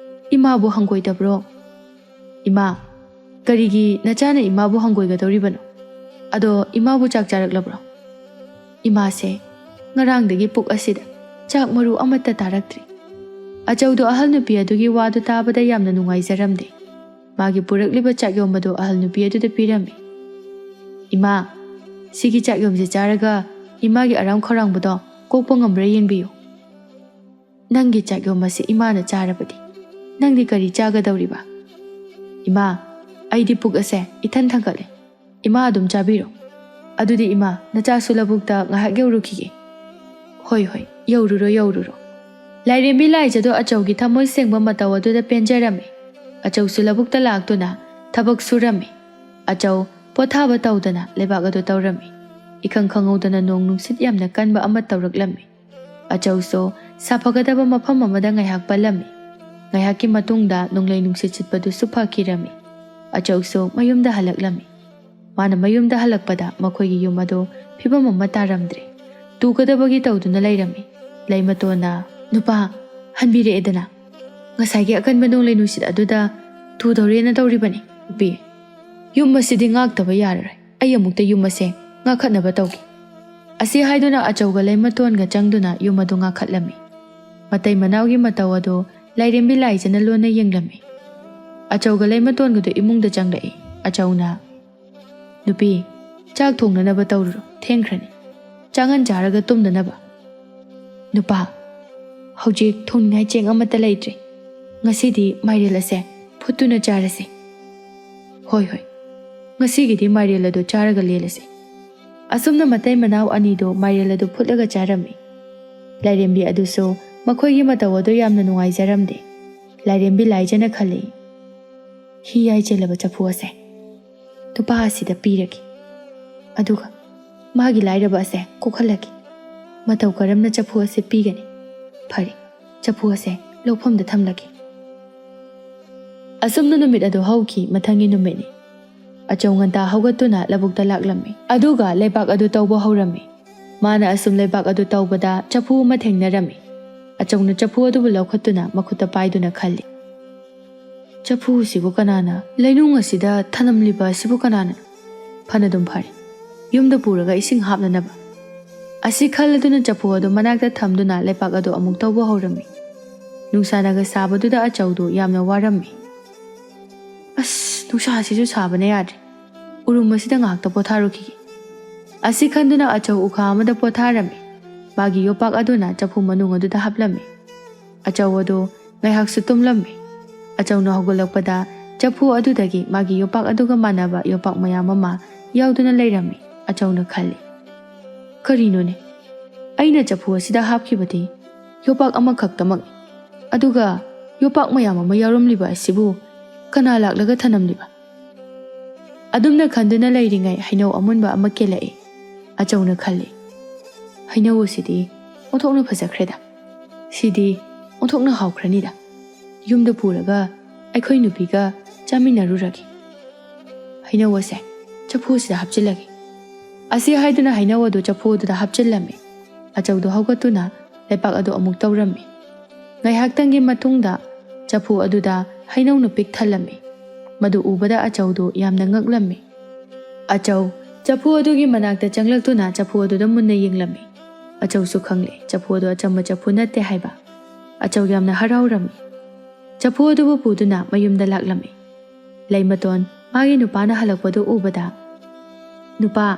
ꯏꯃꯥꯕꯨ ꯍꯪꯒꯣꯏꯗꯕ꯭ꯔꯣ?" "ꯏꯃꯥ, ꯀꯔꯤꯒꯤ ꯅꯆꯥꯅ ꯏꯃꯥꯕꯨ ꯍꯪꯒꯣꯏꯒꯗꯧꯔꯤꯕꯅꯣ? ꯑꯗꯣ ꯏꯃꯥꯕꯨ ꯆꯥꯛ ꯆꯥꯔꯛꯂꯕ꯭ꯔꯣ?" "ꯏꯃꯥꯁꯦ ꯉꯔꯥꯡꯗꯒꯤ ꯄꯨꯛ ꯑꯁꯤꯗ ꯆꯥꯛ ꯃꯔꯨ ꯑꯃꯠꯇ ꯇꯥꯔꯛꯇ꯭ꯔꯤ꯫" ꯑꯆꯧꯗꯣ ꯑꯍꯜ ꯅꯨꯄꯤ ꯑꯗꯨꯒꯤ ꯋꯥꯗꯨ ꯇꯥꯕꯗ ꯌꯥꯝꯅ ꯅꯨꯡꯉꯥꯏꯖꯔꯝꯗꯦ꯫ ꯃꯥꯒꯤ ꯄꯨꯔꯛꯂꯤꯕ ꯆꯥꯛꯌꯣꯝ ꯑꯗꯨ ꯑꯍꯜ ꯅꯨꯄꯤ ꯑꯗꯨꯗ ꯄꯤꯔꯝꯃꯤ꯫ "ꯏꯃꯥ, ꯁꯤꯒꯤ ꯆꯥꯛꯌꯣꯝꯁꯦ ꯆꯥꯔꯒ ꯏꯃꯥꯒꯤ ꯑꯔꯥꯝ ꯈꯧꯔꯥꯡꯕꯗꯣ ꯀꯣꯛꯄ ꯉꯝꯕ꯭ꯔꯥ ꯌꯦꯡꯕꯤꯌꯨ꯫ ꯅꯪꯒꯤ ꯆꯥꯛꯌꯣꯝ ꯑꯁꯤ ꯏꯃꯥꯅ ꯆꯥꯔꯕꯗꯤ ꯅꯪꯗꯤ ꯀꯔꯤ ꯆꯥꯒꯗꯧꯔꯤꯕ?" "ꯏꯃꯥ, ꯑꯩꯗꯤ ꯄꯨꯛ ꯑꯁꯦ ꯏꯊꯟ ꯊꯟꯒꯠꯂꯦ꯫ ꯏꯃꯥ ꯑꯗꯨꯝ ꯆꯥꯕꯤꯔꯣ꯫ ꯑꯗꯨꯗꯤ ꯏꯃꯥ, ꯅꯆꯥꯁꯨ ꯂꯧꯕꯨꯛꯇ ꯉꯥꯏꯍꯥꯛ ꯌꯧꯔꯨꯈꯤꯒꯦ꯫" "ꯍꯣꯏ, ꯍꯣꯏ, ꯌꯧꯔꯨꯔꯣ, ꯌꯧꯔꯨꯔꯣ꯫" ꯂꯥꯏꯔꯦꯝꯕꯤ ꯂꯥꯏꯖꯗꯣ ꯑꯆꯧꯒꯤ ꯊꯃꯣꯏ ꯁꯦꯡꯕ ꯃꯇꯧ ꯑꯗꯨꯗ ꯄꯦꯟꯖꯔꯝꯃꯤ꯫ ꯑꯆꯧꯁꯨ ꯂꯧꯕꯨꯛꯇ ꯂꯥꯛꯇꯨꯅ ꯊꯕꯛ ꯁꯨꯔꯝꯃꯤ꯫ ꯑꯆꯧ ꯄꯣꯊꯥꯕ ꯇꯧꯗꯅ ꯂꯩꯕꯥꯛ ꯑꯗꯨ ꯇꯧꯔꯝꯃꯤ꯫ ꯏꯈꯪ ꯈꯪꯍꯧꯗꯅ ꯅꯣꯡ ꯅꯨꯡꯁꯤꯠ ꯌꯥꯝꯅ ꯀꯟꯕ ꯑꯃ ꯇꯧꯔꯛꯂꯝꯃꯤ꯫ ꯑꯆꯧꯁꯨ ꯁꯥꯐꯒꯗꯕ ꯃꯐꯝ ꯑꯃꯗ ꯉꯥꯏꯍꯥꯛ ꯄꯜꯂꯝꯃꯤ꯫ ꯉꯥꯏꯍꯥꯛꯀꯤ ꯃꯇꯨꯡꯗ ꯅꯣꯡꯂꯩ ꯅꯨꯡꯁꯤꯠ ꯁꯤꯠꯄꯗꯨꯁꯨ ꯐꯈꯤꯔꯝꯃꯤ꯫ ꯑꯆꯧꯁꯨ ꯃꯌꯨꯝꯗ ꯍꯜꯂꯛꯂꯝꯃꯤ꯫ ꯃꯥꯅ ꯃꯌꯨꯝꯗ ꯍꯜꯂꯛꯄꯗ ꯃꯈꯣꯏꯒꯤ ꯌꯨꯝ ꯑꯗꯨ ꯐꯤꯕꯝ ꯑꯃ ꯇꯥꯔꯝꯗ꯭ꯔꯦ꯫ ꯇꯨꯒꯗꯕꯒꯤ ꯇꯧꯗꯨꯅ ꯂꯩꯔꯝꯃꯤ꯫ ꯂꯩꯃꯇꯣꯟꯅ, "ꯅꯨꯄꯥ, ꯍꯟꯕꯤꯔꯛꯑꯦꯗꯅ꯫ ꯉꯁꯥꯏꯒꯤ ꯑꯀꯟꯕ ꯅꯣꯡꯂꯩ ꯅꯨꯡꯁꯤꯠ ꯑꯗꯨꯗ ꯇꯨꯗꯧꯔꯦꯅ ꯇꯧꯔꯤꯕꯅꯤ꯫ ꯅꯨꯄꯤ, ꯌꯨꯝ ꯑꯁꯤꯗꯤ ꯉꯥꯛꯇꯕ ꯌꯥꯔꯔꯣꯏ꯫ ꯑꯩ ꯑꯃꯨꯛꯇ ꯌꯨꯝ ꯑꯁꯦ ꯉꯥꯛꯈꯠꯅꯕ ꯇꯧꯒꯦ꯫" ꯑꯁꯤ ꯍꯥꯏꯗꯨꯅ ꯑꯆꯧꯒ ꯂꯩꯃꯇꯣꯟꯒ ꯆꯪꯗꯨꯅ ꯌꯨꯝ ꯑꯗꯨ ꯉꯥꯛꯈꯠꯂꯝꯃꯤ꯫ ꯃꯇꯩ ꯃꯅꯥꯎꯒꯤ ꯃꯇꯧ ꯑꯗꯨ ꯂꯥꯏꯔꯦꯝꯕꯤ ꯂꯥꯏꯖꯅ ꯂꯣꯟꯅ ꯌꯦꯡꯂꯝꯃꯤ꯫ ꯑꯆꯧꯒ ꯂꯩꯃꯇꯣꯟꯒꯗꯨ ꯏꯃꯨꯡꯗ ꯆꯪꯂꯛꯏ꯫ ꯑꯆꯧꯅ, "ꯅꯨꯄꯤ, ꯆꯥꯛ ꯊꯣꯡꯅꯅꯕ ꯇꯧꯔꯨꯔꯣ, ꯊꯦꯡꯈ꯭ꯔꯅꯤ꯫ ꯆꯥꯉꯟ ꯆꯥꯔꯒ ꯇꯨꯝꯅꯅꯕ꯫" "ꯅꯨꯄꯥ, "ꯍꯧꯖꯤꯛ ꯊꯣꯡꯅꯤꯡꯉꯥꯏ ꯆꯦꯡ ꯑꯃꯠꯇ ꯂꯩꯇ꯭ꯔꯦ꯫ ꯉꯁꯤꯗꯤ ꯃꯥꯏꯔꯦꯜ ꯑꯁꯦ ꯐꯨꯠꯇꯨꯅ ꯆꯥꯔꯁꯦ꯫" "ꯍꯣꯏ, ꯍꯣꯏ, ꯉꯁꯤꯒꯤꯗꯤ ꯃꯥꯏꯔꯦꯜ ꯑꯗꯨ ꯆꯥꯔꯒ ꯂꯦꯜꯂꯁꯦ꯫" ꯑꯁꯨꯝꯅ ꯃꯇꯩ ꯃꯅꯥꯎ ꯑꯅꯤꯗꯨ ꯃꯥꯏꯔꯦꯜ ꯑꯗꯨ ꯐꯨꯠꯂꯒ ꯆꯥꯔꯝꯃꯤ꯫ ꯂꯥꯏꯔꯦꯝꯕꯤ ꯑꯗꯨꯁꯨ ꯃꯈꯣꯏꯒꯤ ꯃꯇꯧ ꯑꯗꯨ ꯌꯥꯝꯅ ꯅꯨꯡꯉꯥꯏꯖꯔꯝꯗꯦ꯫ ꯂꯥꯏꯔꯦꯝꯕꯤ ꯂꯥꯏꯖꯅ ꯈꯜꯂꯤ, "ꯍꯤ ꯌꯥꯏ ꯆꯦꯜꯂꯕ ꯆꯐꯨ ꯑꯁꯦ ꯅꯨꯄꯥ ꯑꯁꯤꯗ ꯄꯤꯔꯒꯦ꯫ ꯑꯗꯨꯒ ꯃꯥꯒꯤ ꯂꯥꯏꯔꯕ ꯑꯁꯦ ꯀꯣꯛꯍꯜꯂꯒꯦ꯫ ꯃꯇꯧ ꯀꯔꯝꯅ ꯆꯐꯨ ꯑꯁꯦ ꯄꯤꯒꯅꯤ? ꯐꯔꯦ, ꯆꯐꯨ ꯑꯁꯦ ꯂꯧꯐꯝꯗ ꯊꯝꯂꯒꯦ꯫" ꯑꯁꯨꯝꯅ ꯅꯨꯃꯤꯠ ꯑꯗꯨ ꯍꯧꯈꯤ꯫ ꯃꯊꯪꯒꯤ ꯅꯨꯃꯤꯠꯅꯤ꯫ ꯑꯆꯧ ꯉꯟꯇꯥ ꯍꯧꯒꯠꯇꯨꯅ ꯂꯧꯕꯨꯛꯇ ꯂꯥꯛꯂꯝꯃꯤ꯫ ꯑꯗꯨꯒ ꯂꯩꯕꯥꯛ ꯑꯗꯨ ꯇꯧꯕ ꯍꯧꯔꯝꯃꯤ꯫ ꯃꯥꯅ ꯑꯁꯨꯝ ꯂꯩꯕꯥꯛ ꯑꯗꯨ ꯇꯧꯕꯗ ꯆꯐꯨ ꯑꯃ ꯊꯦꯡꯅꯔꯝꯃꯤ꯫ ꯑꯆꯧꯅ ꯆꯐꯨ ꯑꯗꯨꯕꯨ ꯂꯧꯈꯠꯇꯨꯅ ꯃꯈꯨꯠꯇ ꯄꯥꯏꯗꯨꯅ ꯈꯜꯂꯤ, "ꯆꯐꯨ ꯑꯁꯤꯕꯨ ꯀꯅꯥꯅ ꯂꯩꯅꯨꯡ ꯑꯁꯤꯗ ꯊꯅꯝꯂꯤꯕ ꯑꯁꯤꯕꯨ ꯀꯅꯥꯅ? ꯐꯅꯗꯨꯝ ꯐꯔꯦ, ꯌꯨꯝꯗ ꯄꯨꯔꯒ ꯏꯁꯤꯡ ꯍꯥꯞꯅꯅꯕ꯫" ꯑꯁꯤ ꯈꯜꯂꯗꯨꯅ ꯆꯐꯨ ꯑꯗꯨ ꯃꯅꯥꯛꯇ ꯊꯝꯗꯨꯅ ꯂꯩꯕꯥꯛ ꯑꯗꯨ ꯑꯃꯨꯛ ꯇꯧꯕ ꯍꯧꯔꯝꯃꯤ꯫ ꯅꯨꯡꯁꯥꯅꯒ ꯁꯥꯕꯗꯨꯗ ꯑꯆꯧꯗꯨ ꯌꯥꯝꯅ ꯋꯥꯔꯝꯃꯤ꯫ "ꯑꯁ, ꯅꯨꯡꯁꯥꯁꯤꯁꯨ ꯁꯥꯕꯅ ꯌꯥꯗ꯭ꯔꯦ꯫ ꯎꯔꯨꯝ ꯑꯁꯤꯗ ꯉꯥꯏꯍꯥꯛꯇ ꯄꯣꯊꯥꯔꯨꯈꯤꯒꯦ꯫" ꯑꯁꯤ ꯈꯟꯗꯨꯅ ꯑꯆꯧ ꯎꯈꯥ ꯑꯃꯗ ꯄꯣꯊꯥꯔꯝꯃꯤ꯫ ꯃꯥꯒꯤ ꯌꯣꯄꯥꯛ ꯑꯗꯨꯅ ꯆꯐꯨ ꯃꯅꯨꯡ ꯑꯗꯨꯗ ꯍꯥꯞꯂꯝꯃꯤ꯫ ꯑꯆꯧ ꯑꯗꯨ ꯉꯥꯏꯍꯥꯛꯁꯨ ꯇꯨꯝꯂꯝꯃꯤ꯫ ꯑꯆꯧꯅ ꯍꯧꯒꯠꯂꯛꯄꯗ ꯆꯐꯨ ꯑꯗꯨꯗꯒꯤ ꯃꯥꯒꯤ ꯌꯣꯄꯥꯛ ꯑꯗꯨꯒ ꯃꯥꯟꯅꯕ ꯌꯣꯄꯥꯛ ꯃꯌꯥꯝ ꯑꯃ ꯌꯥꯎꯗꯨꯅ ꯂꯩꯔꯝꯃꯤ꯫ ꯑꯆꯧꯅ ꯈꯜꯂꯤ, "ꯀꯔꯤꯅꯣꯅꯦ? ꯑꯩꯅ ꯆꯐꯨ ꯑꯁꯤꯗ ꯍꯥꯞꯈꯤꯕꯗꯤ ꯌꯣꯄꯥꯛ ꯑꯃꯈꯛꯇꯃꯛꯅꯤ꯫ ꯑꯗꯨꯒ ꯌꯣꯄꯥꯛ ꯃꯌꯥꯝ ꯑꯃ ꯌꯥꯎꯔꯝꯂꯤꯕ ꯑꯁꯤꯕꯨ ꯀꯅꯥ ꯂꯥꯛꯂꯒ ꯊꯅꯝꯂꯤꯕ?" ꯑꯗꯨꯝꯅ ꯈꯟꯗꯨꯅ ꯂꯩꯔꯤꯉꯩ ꯍꯩꯅꯧ ꯑꯃꯨꯟꯕ ꯑꯃ ꯀꯦꯜꯂꯛꯏ꯫ ꯑꯆꯧꯅ ꯈꯜꯂꯤ, "ꯍꯩꯅꯧ ꯑꯁꯤꯗꯤ ꯑꯣꯟꯊꯣꯛꯅ ꯐꯖꯈ꯭ꯔꯦꯗ꯫ ꯁꯤꯗꯤ ꯑꯣꯟꯊꯣꯛꯅ ꯍꯥꯎꯈ꯭ꯔꯅꯤꯗ꯫ ꯌꯨꯝꯗ ꯄꯨꯔꯒ ꯑꯩꯈꯣꯏ ꯅꯨꯄꯤꯒ ꯆꯥꯃꯤꯟꯅꯔꯨꯔꯒꯦ꯫ ꯍꯩꯅꯧ ꯑꯁꯦ ꯆꯐꯨ ꯑꯁꯤꯗ ꯍꯥꯞꯆꯤꯜꯂꯒꯦ꯫" ꯑꯁꯤ ꯍꯥꯏꯗꯨꯅ ꯍꯩꯅꯧ ꯑꯗꯨ ꯆꯐꯨ ꯑꯗꯨꯗ ꯍꯥꯞꯆꯤꯜꯂꯝꯃꯤ꯫ ꯑꯆꯧꯗꯨ ꯍꯧꯒꯠꯇꯨꯅ ꯂꯩꯕꯥꯛ ꯑꯗꯨ ꯑꯃꯨꯛ ꯇꯧꯔꯝꯃꯤ꯫ ꯉꯥꯏꯍꯥꯛꯇꯪꯒꯤ ꯃꯇꯨꯡꯗ ꯆꯐꯨ ꯑꯗꯨꯗ ꯍꯩꯅꯧꯅ ꯄꯤꯛ ꯊꯜꯂꯝꯃꯤ꯫ ꯃꯗꯨ ꯎꯕꯗ ꯑꯆꯧꯗꯨ ꯌꯥꯝꯅ ꯉꯛꯂꯝꯃꯤ꯫ ꯑꯆꯧ ꯆꯐꯨ ꯑꯗꯨꯒꯤ ꯃꯅꯥꯛꯇ ꯆꯪꯂꯛꯇꯨꯅ ꯆꯐꯨ ꯑꯗꯨꯗ ꯃꯨꯟꯅ ꯌꯦꯡꯂꯝꯃꯤ꯫ ꯑꯆꯧꯁꯨ ꯈꯪꯂꯦ ꯆꯐꯨ ꯑꯗꯨ ꯑꯆꯝꯕ ꯆꯐꯨ ꯅꯠꯇꯦ ꯍꯥꯏꯕ꯫ ꯑꯆꯧ ꯌꯥꯝꯅ ꯍꯔꯥꯎꯔꯝꯃꯤ꯫ ꯆꯐꯨ ꯑꯗꯨꯕꯨ ꯄꯨꯗꯨꯅ ꯃꯌꯨꯝꯗ ꯂꯥꯛꯂꯝꯃꯤ꯫ ꯂꯩꯃꯇꯣꯟ ꯃꯥꯒꯤ ꯅꯨꯄꯥꯅ ꯍꯜꯂꯛꯄꯗꯨ ꯎꯕꯗ, "ꯅꯨꯄꯥ,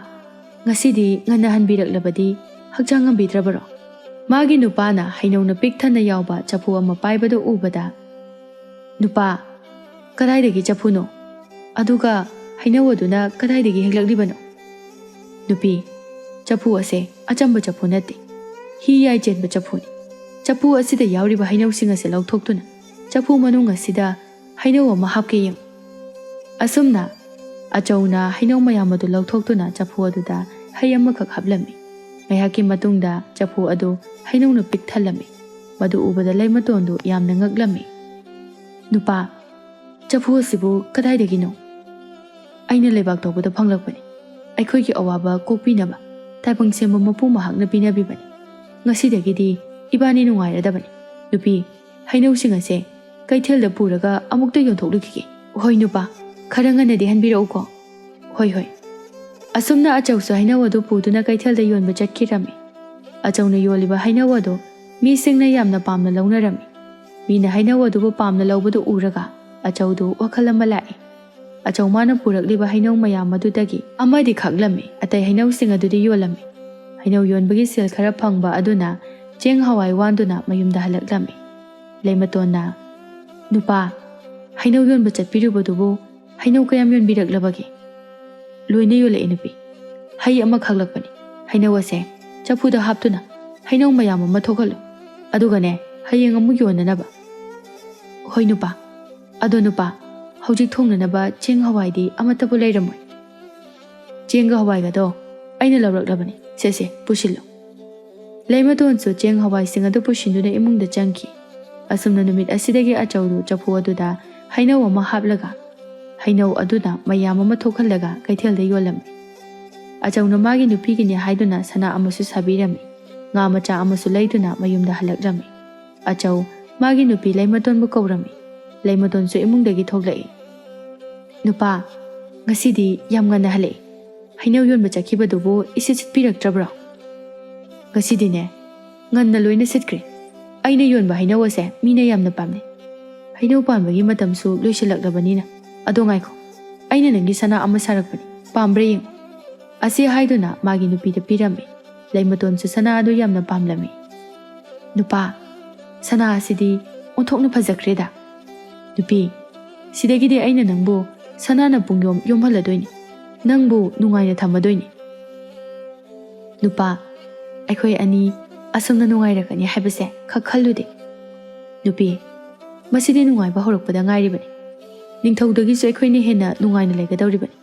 ꯉꯁꯤꯗꯤ ꯉꯟꯅ ꯍꯟꯕꯤꯔꯛꯂꯕꯗꯤ ꯍꯛꯆꯥꯡ ꯉꯝꯕꯤꯗ꯭ꯔꯕꯔꯣ?" ꯃꯥꯒꯤ ꯅꯨꯄꯥꯅ ꯍꯩꯅꯧꯅ ꯄꯤꯛ ꯊꯟꯅ ꯌꯥꯎꯕ ꯆꯐꯨ ꯑꯃ ꯄꯥꯏꯕꯗꯨ ꯎꯕꯗ, "ꯅꯨꯄꯥ, ꯀꯗꯥꯏꯗꯒꯤ ꯆꯐꯨꯅꯣ? ꯑꯗꯨꯒ ꯍꯩꯅꯧ ꯑꯗꯨꯅ ꯀꯗꯥꯏꯗꯒꯤ ꯍꯦꯛꯂꯛꯂꯤꯕꯅꯣ?" "ꯅꯨꯄꯤ, ꯆꯐꯨ ꯑꯁꯦ ꯑꯆꯝꯕ ꯆꯐꯨ ꯅꯠꯇꯦ, ꯍꯤ ꯌꯥꯏ ꯆꯦꯟꯕ ꯆꯐꯨꯅꯤ꯫ ꯆꯐꯨ ꯑꯁꯤꯗ ꯌꯥꯎꯔꯤꯕ ꯍꯩꯅꯧꯁꯤꯡ ꯑꯁꯦ ꯂꯧꯊꯣꯛꯇꯨꯅ ꯆꯐꯨ ꯃꯅꯨꯡ ꯑꯁꯤꯗ ꯍꯩꯅꯧ ꯑꯃ ꯍꯥꯞꯀꯦ ꯌꯦꯡꯉꯨ꯫" ꯑꯁꯨꯝꯅ ꯑꯆꯧꯅ ꯍꯩꯅꯧ ꯃꯌꯥꯝ ꯑꯗꯨ ꯂꯧꯊꯣꯛꯇꯨꯅ ꯆꯐꯨ ꯑꯗꯨꯗ ꯍꯩ ꯑꯃꯈꯛ ꯍꯥꯞꯂꯝꯃꯤ꯫ ꯉꯥꯏꯍꯥꯛꯀꯤ ꯃꯇꯨꯡꯗ ꯆꯐꯨ ꯑꯗꯨ ꯍꯩꯅꯧꯅ ꯄꯤꯛ ꯊꯜꯂꯝꯃꯤ꯫ ꯃꯗꯨ ꯎꯕꯗ ꯂꯩꯃꯇꯣꯟꯗꯨ ꯌꯥꯝꯅ ꯉꯛꯂꯝꯃꯤ꯫ "ꯅꯨꯄꯥ, ꯆꯐꯨ ꯑꯁꯤꯕꯨ ꯀꯗꯥꯏꯗꯒꯤꯅꯣ?" "ꯑꯩꯅ ꯂꯩꯕꯥꯛ ꯇꯧꯕꯗ ꯐꯪꯂꯛꯄꯅꯤ꯫ ꯑꯩꯈꯣꯏꯒꯤ ꯑꯋꯥꯕ ꯀꯣꯛꯄꯤꯅꯕ ꯇꯥꯏꯕꯪ ꯁꯦꯝꯕ ꯃꯄꯨ ꯃꯍꯥꯛꯅ ꯄꯤꯅꯕꯤꯕꯅꯤ꯫ ꯉꯁꯤꯗꯒꯤꯗꯤ ꯏꯕꯥꯅꯤ ꯅꯨꯡꯉꯥꯏꯔꯗꯕꯅꯤ꯫ ꯅꯨꯄꯤ, ꯍꯩꯅꯧꯁꯤꯡ ꯑꯁꯦ ꯀꯩꯊꯦꯜꯗ ꯄꯨꯔꯒ ꯑꯃꯨꯛꯇ ꯌꯣꯟꯊꯣꯛꯂꯨꯈꯤꯒꯦ꯫" "ꯍꯣꯏ ꯅꯨꯄꯥ, ꯈꯔ ꯉꯟꯅꯗꯤ ꯍꯟꯕꯤꯔꯛꯎꯀꯣ꯫" "ꯍꯣꯏ, ꯍꯣꯏ꯫" ꯑꯁꯨꯝꯅ ꯑꯆꯧꯁꯨ ꯍꯩꯅꯧ ꯑꯗꯨ ꯄꯨꯗꯨꯅ ꯀꯩꯊꯦꯜꯗ ꯌꯣꯟꯕ ꯆꯠꯈꯤꯔꯝꯃꯤ꯫ ꯑꯆꯧꯅ ꯌꯣꯜꯂꯤꯕ ꯍꯩꯅꯧ ꯑꯗꯨ ꯃꯤꯁꯤꯡꯅ ꯌꯥꯝꯅ ꯄꯥꯝꯅ ꯂꯧꯅꯔꯝꯃꯤ꯫ ꯃꯤꯅ ꯍꯩꯅꯧ ꯑꯗꯨꯕꯨ ꯄꯥꯝꯅ ꯂꯧꯕꯗꯨ ꯎꯔꯒ ꯑꯆꯧꯗꯨ ꯋꯥꯈꯜ ꯑꯃ ꯂꯥꯛꯏ꯫ ꯑꯆꯧ ꯃꯥꯅ ꯄꯨꯔꯛꯂꯤꯕ ꯍꯩꯅꯧ ꯃꯌꯥꯝ ꯑꯗꯨꯗꯒꯤ ꯑꯃꯗꯤ ꯈꯥꯛꯂꯝꯃꯤ, ꯑꯇꯩ ꯍꯩꯅꯧꯁꯤꯡ ꯑꯗꯨꯗꯤ ꯌꯣꯜꯂꯝꯃꯤ꯫ ꯍꯩꯅꯧ ꯌꯣꯟꯕꯒꯤ ꯁꯦꯜ ꯈꯔ ꯐꯪꯕ ꯑꯗꯨꯅ ꯆꯦꯡ ꯍꯋꯥꯏ ꯋꯥꯟꯗꯨꯅ ꯃꯌꯨꯝꯗ ꯍꯜꯂꯛꯂꯝꯃꯤ꯫ ꯂꯩꯃꯇꯣꯟꯅ, "ꯅꯨꯄꯥ, ꯍꯩꯅꯧ ꯌꯣꯟꯕ ꯆꯠꯄꯤꯔꯨꯕꯗꯨꯕꯨ ꯍꯩꯅꯧ ꯀꯌꯥꯝ ꯌꯣꯟꯕꯤꯔꯛꯂꯕꯒꯦ?" "ꯂꯣꯏꯅ ꯌꯣꯜꯂꯛꯑꯦ ꯅꯨꯄꯤ꯫ ꯍꯩ ꯑꯃ ꯈꯥꯛꯂꯛꯄꯅꯤ꯫ ꯍꯩꯅꯧ ꯑꯁꯦ ꯆꯐꯨꯗ ꯍꯥꯞꯇꯨꯅ ꯍꯩꯅꯧ ꯃꯌꯥꯝ ꯑꯃ ꯊꯣꯛꯍꯜꯂꯨ꯫ ꯑꯗꯨꯒꯅꯦ, ꯍꯌꯦꯡ ꯑꯃꯨꯛ ꯌꯣꯟꯅꯅꯕ꯫" "ꯍꯣꯏ ꯅꯨꯄꯥ꯫ ꯑꯗꯣ ꯅꯨꯄꯥ, ꯍꯧꯖꯤꯛ ꯊꯣꯡꯅꯅꯕ ꯆꯦꯡ ꯍꯋꯥꯏꯗꯤ ꯑꯃꯠꯇꯕꯨ ꯂꯩꯔꯝꯃꯣꯏ?" "ꯆꯦꯡꯒ ꯍꯋꯥꯏꯒꯗꯣ ꯑꯩꯅ ꯂꯧꯔꯛꯂꯕꯅꯤ꯫ ꯁꯦ, ꯁꯦ, ꯄꯨꯁꯤꯜꯂꯨ꯫" ꯂꯩꯃꯇꯣꯟꯁꯨ ꯆꯦꯡ ꯍꯋꯥꯏꯁꯤꯡ ꯑꯗꯨ ꯄꯨꯁꯤꯟꯗꯨꯅ ꯏꯃꯨꯡꯗ ꯆꯪꯈꯤ꯫ ꯑꯁꯨꯝꯅ ꯅꯨꯃꯤꯠ ꯑꯁꯤꯗꯒꯤ ꯑꯆꯧꯗꯨ ꯆꯐꯨ ꯑꯗꯨꯗ ꯍꯩꯅꯧ ꯑꯃ ꯍꯥꯞꯂꯒ ꯍꯩꯅꯧ ꯑꯗꯨꯅ ꯃꯌꯥꯝ ꯑꯃ ꯊꯣꯛꯍꯜꯂꯒ ꯀꯩꯊꯦꯜꯗ ꯌꯣꯜꯂꯝꯃꯤ꯫ ꯑꯆꯧꯅ ꯃꯥꯒꯤ ꯅꯨꯄꯤꯒꯤꯅꯤ ꯍꯥꯏꯗꯨꯅ ꯁꯅꯥ ꯑꯃꯁꯨ ꯁꯥꯕꯤꯔꯝꯃꯤ꯫ ꯉꯥ ꯃꯆꯥ ꯑꯃꯁꯨ ꯂꯩꯗꯨꯅ ꯃꯌꯨꯝꯗ ꯍꯜꯂꯛꯂꯝꯃꯤ꯫ ꯑꯆꯧ ꯃꯥꯒꯤ ꯅꯨꯄꯤ ꯂꯩꯃꯇꯣꯟꯕꯨ ꯀꯧꯔꯝꯃꯤ꯫ ꯂꯩꯃꯇꯣꯟꯁꯨ ꯏꯃꯨꯡꯗꯒꯤ ꯊꯣꯛꯂꯛꯏ꯫ "ꯅꯨꯄꯥ, ꯉꯁꯤꯗꯤ ꯌꯥꯝ ꯉꯟꯅ ꯍꯜꯂꯛꯏ꯫ ꯍꯩꯅꯧ ꯌꯣꯟꯕ ꯆꯠꯈꯤꯕꯗꯨꯕꯨ ꯏꯁꯤꯠ ꯁꯤꯠꯄꯤꯔꯛꯇ꯭ꯔꯕ꯭ꯔꯣ?" "ꯉꯁꯤꯗꯤꯅꯦ, ꯉꯟꯅ ꯂꯣꯏꯅ ꯁꯤꯠꯈ꯭ꯔꯦ꯫ ꯑꯩꯅ ꯌꯣꯟꯕ ꯍꯩꯅꯧ ꯑꯁꯦ ꯃꯤꯅ ꯌꯥꯝꯅ ꯄꯥꯝꯅꯩ꯫ ꯍꯩꯅꯧ ꯄꯥꯟꯕꯒꯤ ꯃꯇꯝꯁꯨ ꯂꯣꯏꯁꯤꯜꯂꯛꯂꯕꯅꯤꯅ꯫ ꯑꯗꯣ ꯉꯥꯏꯈꯣ, ꯑꯩꯅ ꯅꯪꯒꯤ ꯁꯅꯥ ꯑꯃ ꯁꯥꯔꯛꯄꯅꯤ, ꯄꯥꯝꯕ꯭ꯔꯥ ꯌꯦꯡꯉꯨ꯫" ꯑꯁꯤ ꯍꯥꯏꯗꯨꯅ ꯃꯥꯒꯤ ꯅꯨꯄꯤꯗ ꯄꯤꯔꯝꯃꯤ꯫ ꯂꯩꯃꯇꯣꯟꯁꯨ ꯁꯅꯥ ꯑꯗꯨ ꯌꯥꯝꯅ ꯄꯥꯝꯂꯝꯃꯤ꯫ "ꯅꯨꯄꯥ, ꯁꯅꯥ ꯑꯁꯤꯗꯤ ꯑꯣꯟꯊꯣꯛꯅ ꯐꯖꯈ꯭ꯔꯦꯗ꯫ ꯅꯨꯄꯤ, ꯁꯤꯗꯒꯤꯗꯤ ꯑꯩꯅ ꯅꯪꯕꯨ ꯁꯅꯥꯅ ꯄꯨꯡꯌꯣꯝ ꯌꯣꯝꯍꯜꯂꯗꯣꯏꯅꯤ, ꯅꯪꯕꯨ ꯅꯨꯡꯉꯥꯏꯅ ꯊꯝꯃꯗꯣꯏꯅꯤ꯫" "ꯅꯨꯄꯥ, ꯑꯩꯈꯣꯏ ꯑꯅꯤ ꯑꯁꯨꯝꯅ ꯅꯨꯡꯉꯥꯏꯔꯛꯀꯅꯤ ꯍꯥꯏꯕꯁꯦ ꯈꯛ ꯈꯜꯂꯨꯗꯦ꯫" "ꯅꯨꯄꯤ, ꯃꯁꯤꯗꯤ ꯅꯨꯡꯉꯥꯏꯕ ꯍꯧꯔꯛꯄꯗ ꯉꯥꯏꯔꯤꯕꯅꯤ꯫ ꯅꯤꯡꯊꯧꯗꯒꯤꯁꯨ ꯑꯩꯈꯣꯏꯅ ꯍꯦꯟꯅ ꯅꯨꯡꯉꯥꯏꯅ ꯂꯩꯒꯗꯧꯔꯤꯕꯅꯤ꯫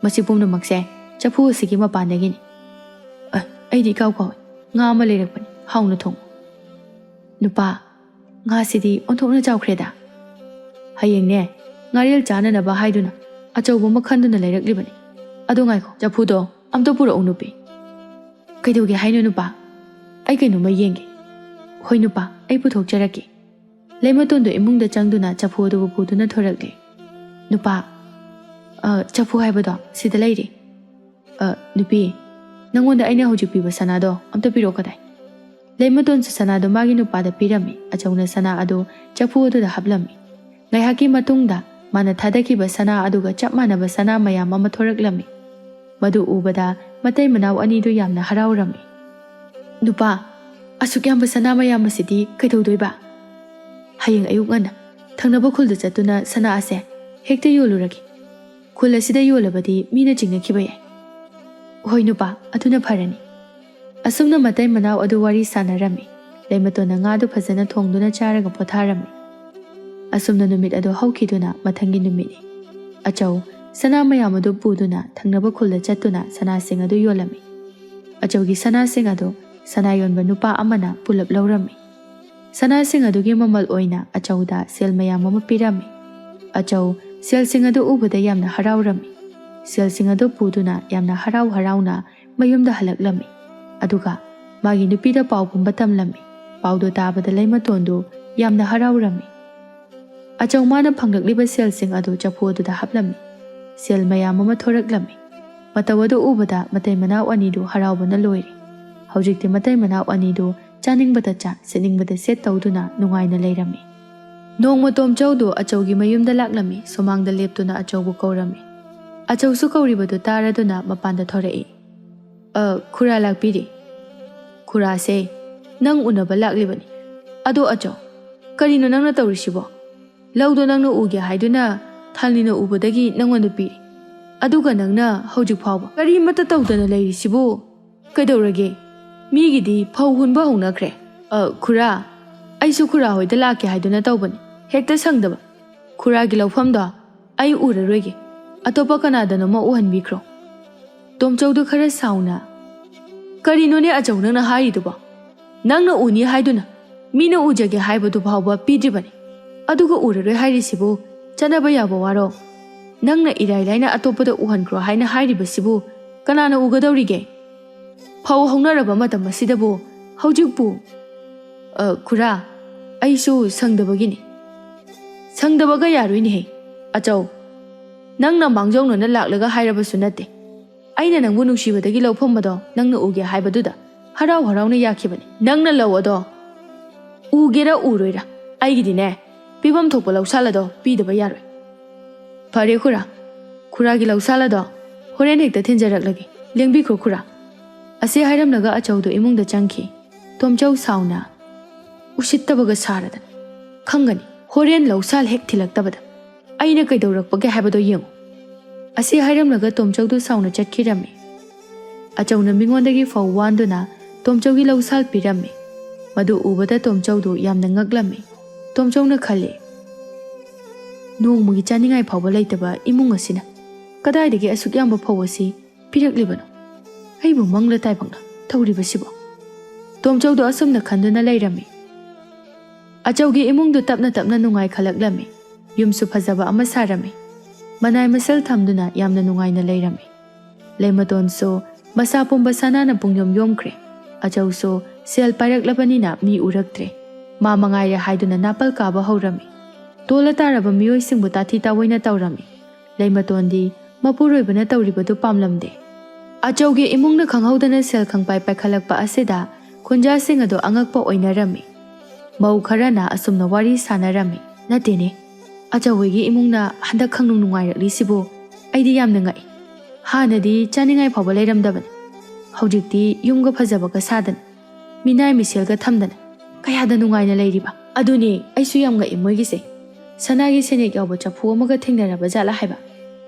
ꯃꯁꯤ ꯄꯨꯝꯅꯃꯛꯁꯦ ꯆꯐꯨ ꯑꯁꯤꯒꯤ ꯃꯄꯥꯟꯗꯒꯤꯅꯤ꯫ ꯑ, ꯑꯩꯗꯤ ꯏꯀꯥꯎ ꯀꯥꯎꯏ꯫ ꯉꯥ ꯑꯃ ꯂꯩꯔꯛꯄꯅꯤ, ꯍꯥꯎꯅ ꯊꯣꯡꯉꯨ꯫" "ꯅꯨꯄꯥ, ꯉꯥꯁꯤꯗꯤ ꯑꯣꯟꯊꯣꯛꯅ ꯆꯥꯎꯈ꯭ꯔꯦꯗ꯫ ꯍꯌꯦꯡꯅꯦ, ꯉꯥꯔꯦꯜ ꯆꯥꯅꯅꯕ ꯍꯥꯏꯗꯨꯅ ꯑꯆꯧꯕ ꯑꯃ ꯈꯟꯗꯨꯅ ꯂꯩꯔꯛꯂꯤꯕꯅꯤ꯫ ꯑꯗꯣ ꯉꯥꯏꯈꯣ, ꯆꯐꯨꯗꯣ ꯑꯝꯇ ꯄꯨꯔꯛꯎ ꯅꯨꯄꯤ꯫" "ꯀꯩꯗꯧꯒꯦ ꯍꯥꯏꯅꯣ ꯅꯨꯄꯥ? ꯑꯩ ꯀꯩꯅꯣꯝꯃ ꯌꯦꯡꯒꯦ꯫" "ꯍꯣꯏ ꯅꯨꯄꯥ, ꯑꯩ ꯄꯨꯊꯣꯛꯆꯔꯛꯀꯦ꯫" ꯂꯩꯃꯇꯣꯟꯗꯣ ꯏꯃꯨꯡꯗ ꯆꯪꯗꯨꯅ ꯆꯐꯨ ꯑꯗꯨꯕꯨ ꯄꯨꯗꯨꯅ ꯊꯣꯔꯛꯂꯦ꯫ "ꯅꯨꯄꯥ, ꯑ, ꯆꯐꯨ ꯍꯥꯏꯕꯗꯣ ꯁꯤꯗ ꯂꯩꯔꯦ꯫ ꯑ, ꯅꯨꯄꯤ, ꯅꯪꯉꯣꯟꯗ ꯑꯩꯅ ꯍꯧꯖꯤꯛ ꯄꯤꯕ ꯁꯅꯥꯗꯣ ꯑꯝꯇ ꯄꯤꯔꯛꯑꯣ ꯀꯗꯥꯏ?" ꯂꯩꯃꯇꯣꯟꯁꯨ ꯁꯅꯥꯗꯣ ꯃꯥꯒꯤ ꯅꯨꯄꯥꯗ ꯄꯤꯔꯝꯃꯤ꯫ ꯑꯆꯧꯅ ꯁꯅꯥ ꯑꯗꯨ ꯆꯐꯨ ꯑꯗꯨꯗ ꯍꯥꯞꯂꯝꯃꯤ꯫ ꯉꯥꯏꯍꯥꯛꯀꯤ ꯃꯇꯨꯡꯗ ꯃꯥꯅ ꯊꯥꯗꯈꯤꯕ ꯁꯅꯥ ꯑꯗꯨꯒ ꯆꯞ ꯃꯥꯟꯅꯕ ꯁꯅꯥ ꯃꯌꯥꯝ ꯑꯃ ꯊꯣꯔꯛꯂꯝꯃꯤ꯫ ꯃꯗꯨ ꯎꯕꯗ ꯃꯇꯩ ꯃꯅꯥꯎ ꯑꯅꯤꯗꯨ ꯌꯥꯝꯅ ꯍꯔꯥꯎꯔꯝꯃꯤ꯫ "ꯅꯨꯄꯥ, ꯑꯁꯨꯛ ꯌꯥꯝꯕ ꯁꯅꯥ ꯃꯌꯥꯝ ꯑꯁꯤꯗꯤ ꯀꯩꯗꯧꯗꯣꯏꯕ? ꯍꯌꯦꯡ ꯑꯌꯨꯛ ꯉꯟꯅ ꯊꯪꯅꯕ ꯈꯨꯜꯗ ꯆꯠꯇꯨꯅ ꯁꯅꯥ ꯑꯁꯦ ꯍꯦꯛꯇ ꯌꯣꯜꯂꯨꯔꯒꯦ꯫ ꯈꯨꯜ ꯑꯁꯤꯗ ꯌꯣꯜꯂꯕꯗꯤ ꯃꯤꯅ ꯆꯤꯡꯅꯈꯤꯕ ꯌꯥꯏ꯫" "ꯍꯣꯏ ꯅꯨꯄꯥ, ꯑꯗꯨꯅ ꯐꯔꯅꯤ꯫" ꯑꯁꯨꯝꯅ ꯃꯇꯩ ꯃꯅꯥꯎ ꯑꯗꯨ ꯋꯥꯔꯤ ꯁꯥꯟꯅꯔꯝꯃꯤ꯫ ꯂꯩꯃꯇꯣꯟꯅ ꯉꯥꯗꯨ ꯐꯖꯅ ꯊꯣꯡꯗꯨꯅ ꯆꯥꯔꯒ ꯄꯣꯊꯥꯔꯝꯃꯤ꯫ ꯑꯁꯨꯝꯅ ꯅꯨꯃꯤꯠ ꯑꯗꯨ ꯍꯧꯈꯤꯗꯨꯅ ꯃꯊꯪꯒꯤ ꯅꯨꯃꯤꯠꯅꯤ꯫ ꯑꯆꯧ ꯁꯅꯥ ꯃꯌꯥꯝ ꯑꯗꯨ ꯄꯨꯗꯨꯅ ꯊꯪꯅꯕ ꯈꯨꯜꯗ ꯆꯠꯇꯨꯅ ꯁꯅꯥꯁꯤꯡ ꯑꯗꯨ ꯌꯣꯜꯂꯝꯃꯤ꯫ ꯑꯆꯧꯒꯤ ꯁꯅꯥꯁꯤꯡ ꯑꯗꯨ ꯁꯅꯥ ꯌꯣꯟꯕ ꯅꯨꯄꯥ ꯑꯃꯅ ꯄꯨꯂꯞ ꯂꯧꯔꯝꯃꯤ꯫ ꯁꯅꯥꯁꯤꯡ ꯑꯗꯨꯒꯤ ꯃꯃꯜ ꯑꯣꯏꯅ ꯑꯆꯧꯗ ꯁꯦꯜ ꯃꯌꯥꯝ ꯑꯃ ꯄꯤꯔꯝꯃꯤ꯫ ꯑꯆꯧ ꯁꯦꯜꯁꯤꯡ ꯑꯗꯨ ꯎꯕꯗ ꯌꯥꯝꯅ ꯍꯔꯥꯎꯔꯝꯃꯤ꯫ ꯁꯦꯜꯁꯤꯡ ꯑꯗꯨ ꯄꯨꯗꯨꯅ ꯌꯥꯝꯅ ꯍꯔꯥꯎ ꯍꯔꯥꯎꯅ ꯃꯌꯨꯝꯗ ꯍꯜꯂꯛꯂꯝꯃꯤ꯫ ꯑꯗꯨꯒ ꯃꯥꯒꯤ ꯅꯨꯄꯤꯗ ꯄꯥꯎ ꯄꯨꯝꯕ ꯇꯝꯂꯝꯃꯤ꯫ ꯄꯥꯎꯗꯨ ꯇꯥꯕꯗ ꯂꯩꯃꯇꯣꯟꯗꯨ ꯌꯥꯝꯅ ꯍꯔꯥꯎꯔꯝꯃꯤ꯫ ꯑꯆꯧ ꯃꯥꯅ ꯐꯪꯂꯛꯂꯤꯕ ꯁꯦꯜꯁꯤꯡ ꯑꯗꯨ ꯆꯐꯨ ꯑꯗꯨꯗ ꯍꯥꯞꯂꯝꯃꯤ꯫ ꯁꯦꯜ ꯃꯌꯥꯝ ꯑꯃ ꯊꯣꯔꯛꯂꯝꯃꯤ꯫ ꯃꯇꯧ ꯑꯗꯨ ꯎꯕꯗ ꯃꯇꯩ ꯃꯅꯥꯎ ꯑꯅꯤꯗꯨ ꯍꯔꯥꯎꯕꯅ ꯂꯣꯏꯔꯦ꯫ ꯍꯧꯖꯤꯛꯇꯤ ꯃꯇꯩ ꯃꯅꯥꯎ ꯑꯅꯤꯗꯨ ꯆꯥꯅꯤꯡꯕꯗ ꯆꯥ, ꯁꯦꯠꯅꯤꯡꯕꯗ ꯁꯦꯠ ꯇꯧꯗꯨꯅ ꯅꯨꯡꯉꯥꯏꯅ ꯂꯩꯔꯝꯃꯤ꯫ ꯅꯣꯡꯃ ꯇꯣꯝꯆꯧꯗꯨ ꯑꯆꯧꯒꯤ ꯃꯌꯨꯝꯗ ꯂꯥꯛꯂꯝꯃꯤ꯫ ꯁꯨꯃꯥꯡꯗ ꯂꯦꯞꯇꯨꯅ ꯑꯆꯧꯕꯨ ꯀꯧꯔꯝꯃꯤ꯫ ꯑꯆꯧꯁꯨ ꯀꯧꯔꯤꯕꯗꯨ ꯇꯥꯔꯗꯨꯅ ꯃꯄꯥꯟꯗ ꯊꯣꯔꯛꯏ꯫ "ꯑ, ꯈꯨꯔꯥ ꯂꯥꯛꯄꯤꯔꯦ꯫" "ꯈꯨꯔꯥꯁꯦ?" ꯅꯪ ꯎꯅꯕ ꯂꯥꯛꯂꯤꯕꯅꯤ꯫ ꯑꯗꯣ ꯑꯆꯧ, ꯀꯔꯤꯅꯣ ꯅꯪꯅ ꯇꯧꯔꯤꯁꯤꯕꯣ? ꯂꯧꯗꯣ ꯅꯪꯅ ꯎꯒꯦ ꯍꯥꯏꯗꯨꯅ ꯊꯥꯟꯂꯤꯅ ꯎꯕꯗꯒꯤ ꯅꯪꯉꯣꯟꯗ ꯄꯤꯔꯤ, ꯑꯗꯨꯒ ꯅꯪꯅ ꯍꯧꯖꯤꯛ ꯐꯥꯎꯕ ꯀꯔꯤꯃꯠꯇ ꯇꯧꯗꯅ ꯂꯩꯔꯤꯁꯤꯕꯨ ꯀꯩꯗꯧꯔꯒꯦ? ꯃꯤꯒꯤꯗꯤ ꯐꯧ ꯍꯨꯟꯕ ꯍꯧꯅꯈ꯭ꯔꯦ꯫ ꯑ, ꯈꯨꯔꯥ, ꯑꯩꯁꯨ ꯈꯨꯔꯥ ꯍꯣꯏꯗ ꯂꯥꯛꯀꯦ ꯍꯥꯏꯗꯨꯅ ꯇꯧꯕꯅꯤ, ꯍꯦꯛꯇ ꯁꯪꯗꯕ꯫ ꯈꯨꯔꯥꯒꯤ ꯂꯧꯐꯝꯗꯣ ꯑꯩ ꯎꯔꯔꯣꯏꯒꯦ, ꯑꯇꯣꯞꯄ ꯀꯅꯥꯗꯅꯣꯃ ꯎꯍꯟꯕꯤꯈ꯭ꯔꯣ꯫ ꯇꯣꯝꯆꯧꯗꯨ ꯈꯔ ꯁꯥꯎꯅ, "ꯀꯔꯤꯅꯣꯅꯦ ꯑꯆꯧ ꯅꯪꯅ ꯍꯥꯏꯔꯤꯗꯨꯕꯣ? ꯅꯪꯅ ꯎꯅꯤ ꯍꯥꯏꯗꯨꯅ ꯃꯤꯅ ꯎꯖꯒꯦ ꯍꯥꯏꯕꯗꯨ ꯐꯥꯎꯕ ꯄꯤꯗ꯭ꯔꯤꯕꯅꯤ, ꯑꯗꯨꯒ ꯎꯔꯔꯣꯏ ꯍꯥꯏꯔꯤꯁꯤꯕꯨ ꯆꯠꯅꯕ ꯌꯥꯕ ꯋꯥꯔꯣ? ꯅꯪꯅ ꯏꯔꯥꯏ ꯂꯥꯏꯅ ꯑꯇꯣꯞꯄꯗ ꯎꯍꯟꯈ꯭ꯔꯣ ꯍꯥꯏꯅ ꯍꯥꯏꯔꯤꯕꯁꯤꯕꯨ ꯀꯅꯥꯅ ꯎꯒꯗꯧꯔꯤꯒꯦ? ꯐꯧ ꯍꯧꯅꯔꯕ ꯃꯇꯝ ꯑꯁꯤꯗꯕꯨ ꯍꯧꯖꯤꯛꯄꯨ?" "ꯑ, ꯈꯨꯔꯥ, ꯑꯩꯁꯨ ꯁꯪꯗꯕꯒꯤꯅꯤ꯫" "ꯁꯪꯗꯕꯒ ꯌꯥꯔꯣꯏꯅꯦꯍꯦ, ꯑꯆꯧ꯫ ꯅꯪꯅ ꯃꯥꯡꯖꯧꯅꯅ ꯂꯥꯛꯂꯒ ꯍꯥꯏꯔꯕꯁꯨ ꯅꯠꯇꯦ꯫ ꯑꯩꯅ ꯅꯪꯕꯨ ꯅꯨꯡꯁꯤꯕꯗꯒꯤ ꯂꯧꯐꯝ ꯑꯗꯣ ꯅꯪꯅ ꯎꯒꯦ ꯍꯥꯏꯕꯗꯨꯗ ꯍꯔꯥꯎ ꯍꯔꯥꯎꯅ ꯌꯥꯈꯤꯕꯅꯤ꯫ ꯅꯪꯅ ꯂꯧ ꯑꯗꯣ ꯎꯒꯦꯔꯥ ꯎꯔꯣꯏꯔꯥ, ꯑꯩꯒꯤꯗꯤꯅꯦ, ꯄꯤꯐꯝ ꯊꯣꯛꯄ ꯂꯧꯁꯥꯜ ꯑꯗꯣ ꯄꯤꯗꯕ ꯌꯥꯔꯣꯏ꯫" "ꯐꯔꯦ ꯈꯨꯔꯥ, ꯈꯨꯔꯥꯒꯤ ꯂꯧꯁꯥꯜ ꯑꯗꯣ ꯍꯣꯔꯦꯟ ꯍꯦꯛꯇ ꯊꯤꯟꯖꯔꯛꯂꯒꯦ, ꯂꯦꯡꯕꯤꯈ꯭ꯔꯣ ꯈꯨꯔꯥ꯫" ꯑꯁꯤ ꯍꯥꯏꯔꯝꯂꯒ ꯑꯆꯧꯗꯨ ꯏꯃꯨꯡꯗ ꯆꯪꯈꯤ꯫ ꯇꯣꯝꯆꯧ ꯁꯥꯎꯅ, "ꯎꯁꯤꯠꯇꯕꯒ ꯁꯥꯔꯗꯅ, ꯈꯪꯒꯅꯤ, ꯍꯣꯔꯦꯟ ꯂꯧꯁꯥꯜ ꯍꯦꯛ ꯊꯤꯜꯂꯛꯇꯕꯗ ꯑꯩꯅ ꯀꯩꯗꯧꯔꯛꯄꯒꯦ ꯍꯥꯏꯕꯗꯣ ꯌꯦꯡꯉꯨ꯫" ꯑꯁꯤ ꯍꯥꯏꯔꯝꯂꯒ ꯇꯣꯝꯆꯧꯗꯨ ꯁꯥꯎꯅ ꯆꯠꯈꯤꯔꯝꯃꯤ꯫ ꯑꯆꯧꯅ ꯃꯤꯉꯣꯟꯗꯒꯤ ꯐꯧ ꯋꯥꯟꯗꯨꯅ ꯇꯣꯝꯆꯧꯒꯤ ꯂꯧꯁꯥꯜ ꯄꯤꯔꯝꯃꯤ꯫ ꯃꯗꯨ ꯎꯕꯗ ꯇꯣꯝꯆꯧꯗꯨ ꯌꯥꯝꯅ ꯉꯛꯂꯝꯃꯤ꯫ ꯇꯣꯝꯆꯧꯅ ꯈꯜꯂꯤ, "ꯅꯣꯡꯃꯒꯤ ꯆꯥꯅꯤꯡꯉꯥꯏ ꯐꯥꯎꯕ ꯂꯩꯇꯕ ꯏꯃꯨꯡ ꯑꯁꯤꯅ ꯀꯗꯥꯏꯗꯒꯤ ꯑꯁꯨꯛ ꯌꯥꯝꯕ ꯐꯧ ꯑꯁꯤ ꯄꯤꯔꯛꯂꯤꯕꯅꯣ? ꯑꯩꯕꯨ ꯃꯪꯂ ꯇꯥꯏꯕꯪꯂ ꯇꯧꯔꯤꯕꯁꯤꯕꯣ?" ꯇꯣꯝꯆꯧꯗꯨ ꯑꯁꯨꯝꯅ ꯈꯟꯗꯨꯅ ꯂꯩꯔꯝꯃꯤ꯫ ꯑꯆꯧꯒꯤ ꯏꯃꯨꯡꯗꯨ ꯇꯞꯅ ꯇꯞꯅ ꯅꯨꯡꯉꯥꯏꯈꯠꯂꯛꯂꯝꯃꯤ꯫ ꯌꯨꯝꯁꯨ ꯐꯖꯕ ꯑꯃ ꯁꯥꯔꯝꯃꯤ꯫ ꯃꯅꯥꯏ ꯃꯁꯜ ꯊꯝꯗꯨꯅ ꯌꯥꯝꯅ ꯅꯨꯡꯉꯥꯏꯅ ꯂꯩꯔꯝꯃꯤ꯫ ꯂꯩꯃꯇꯣꯟꯁꯨ ꯃꯁꯥ ꯄꯨꯝꯕ ꯁꯅꯥꯅ ꯄꯨꯡꯌꯣꯝ ꯌꯣꯝꯈ꯭ꯔꯦ꯫ ꯑꯆꯧꯁꯨ ꯁꯦꯜ ꯄꯥꯏꯔꯛꯂꯕꯅꯤꯅ ꯃꯤ ꯎꯔꯛꯇ꯭ꯔꯦ꯫ ꯃꯥ ꯃꯉꯥꯏꯔꯦ ꯍꯥꯏꯗꯨꯅ ꯅꯥꯄꯜ ꯀꯥꯕ ꯍꯧꯔꯝꯃꯤ꯫ ꯇꯣꯜꯂ ꯇꯥꯔꯕ ꯃꯤꯑꯣꯏꯁꯤꯡꯕꯨ ꯇꯥꯊꯤ ꯇꯥꯑꯣꯏꯅ ꯇꯧꯔꯝꯃꯤ꯫ ꯂꯩꯃꯇꯣꯟꯗꯤ ꯃꯄꯨꯔꯣꯏꯕꯅ ꯇꯧꯔꯤꯕꯗꯨ ꯄꯥꯝꯂꯝꯗꯦ꯫ ꯑꯆꯧꯒꯤ ꯏꯃꯨꯡꯅ ꯈꯪꯍꯧꯗꯅ ꯁꯦꯜ ꯈꯪꯄꯥꯏ ꯄꯥꯏꯈꯠꯂꯛꯄ ꯑꯁꯤꯗ ꯈꯨꯟꯖꯥꯁꯤꯡ ꯑꯗꯨ ꯑꯉꯛꯄ ꯑꯣꯏꯅꯔꯝꯃꯤ꯫ ꯃꯧ ꯈꯔꯅ ꯑꯁꯨꯝꯅ ꯋꯥꯔꯤ ꯁꯥꯟꯅꯔꯝꯃꯤ꯫ "ꯅꯠꯇꯦꯅꯦ, ꯑꯆꯧ ꯍꯣꯏꯒꯤ ꯏꯃꯨꯡꯅ ꯍꯟꯗꯛ ꯈꯪꯅꯨꯡ ꯅꯨꯡꯉꯥꯏꯔꯛꯂꯤꯁꯤꯕꯨ ꯑꯩꯗꯤ ꯌꯥꯝꯅ ꯉꯛꯏ꯫ ꯍꯥꯟꯅꯗꯤ ꯆꯥꯅꯤꯡꯉꯥꯏ ꯐꯥꯎꯕ ꯂꯩꯔꯝꯗꯕꯅꯤ꯫ ꯍꯧꯖꯤꯛꯇꯤ ꯌꯨꯝꯒ ꯐꯖꯕꯒ ꯁꯥꯗꯅ ꯃꯤꯅꯥꯏ ꯃꯤꯁꯦꯜꯒ ꯊꯝꯗꯅ ꯀꯌꯥꯗ ꯅꯨꯡꯉꯥꯏꯅ ꯂꯩꯔꯤꯕ꯫ ꯑꯗꯨꯅꯦ ꯑꯩꯁꯨ ꯌꯥꯝ ꯉꯛꯏ ꯃꯣꯏꯒꯤꯁꯦ꯫ ꯁꯅꯥꯒꯤ ꯁꯦꯅꯦꯛ ꯌꯥꯎꯕ ꯆꯐꯨ ꯑꯃꯒ ꯊꯦꯡꯅꯔꯕ ꯖꯥꯠꯂꯥ ꯍꯥꯏꯕ꯫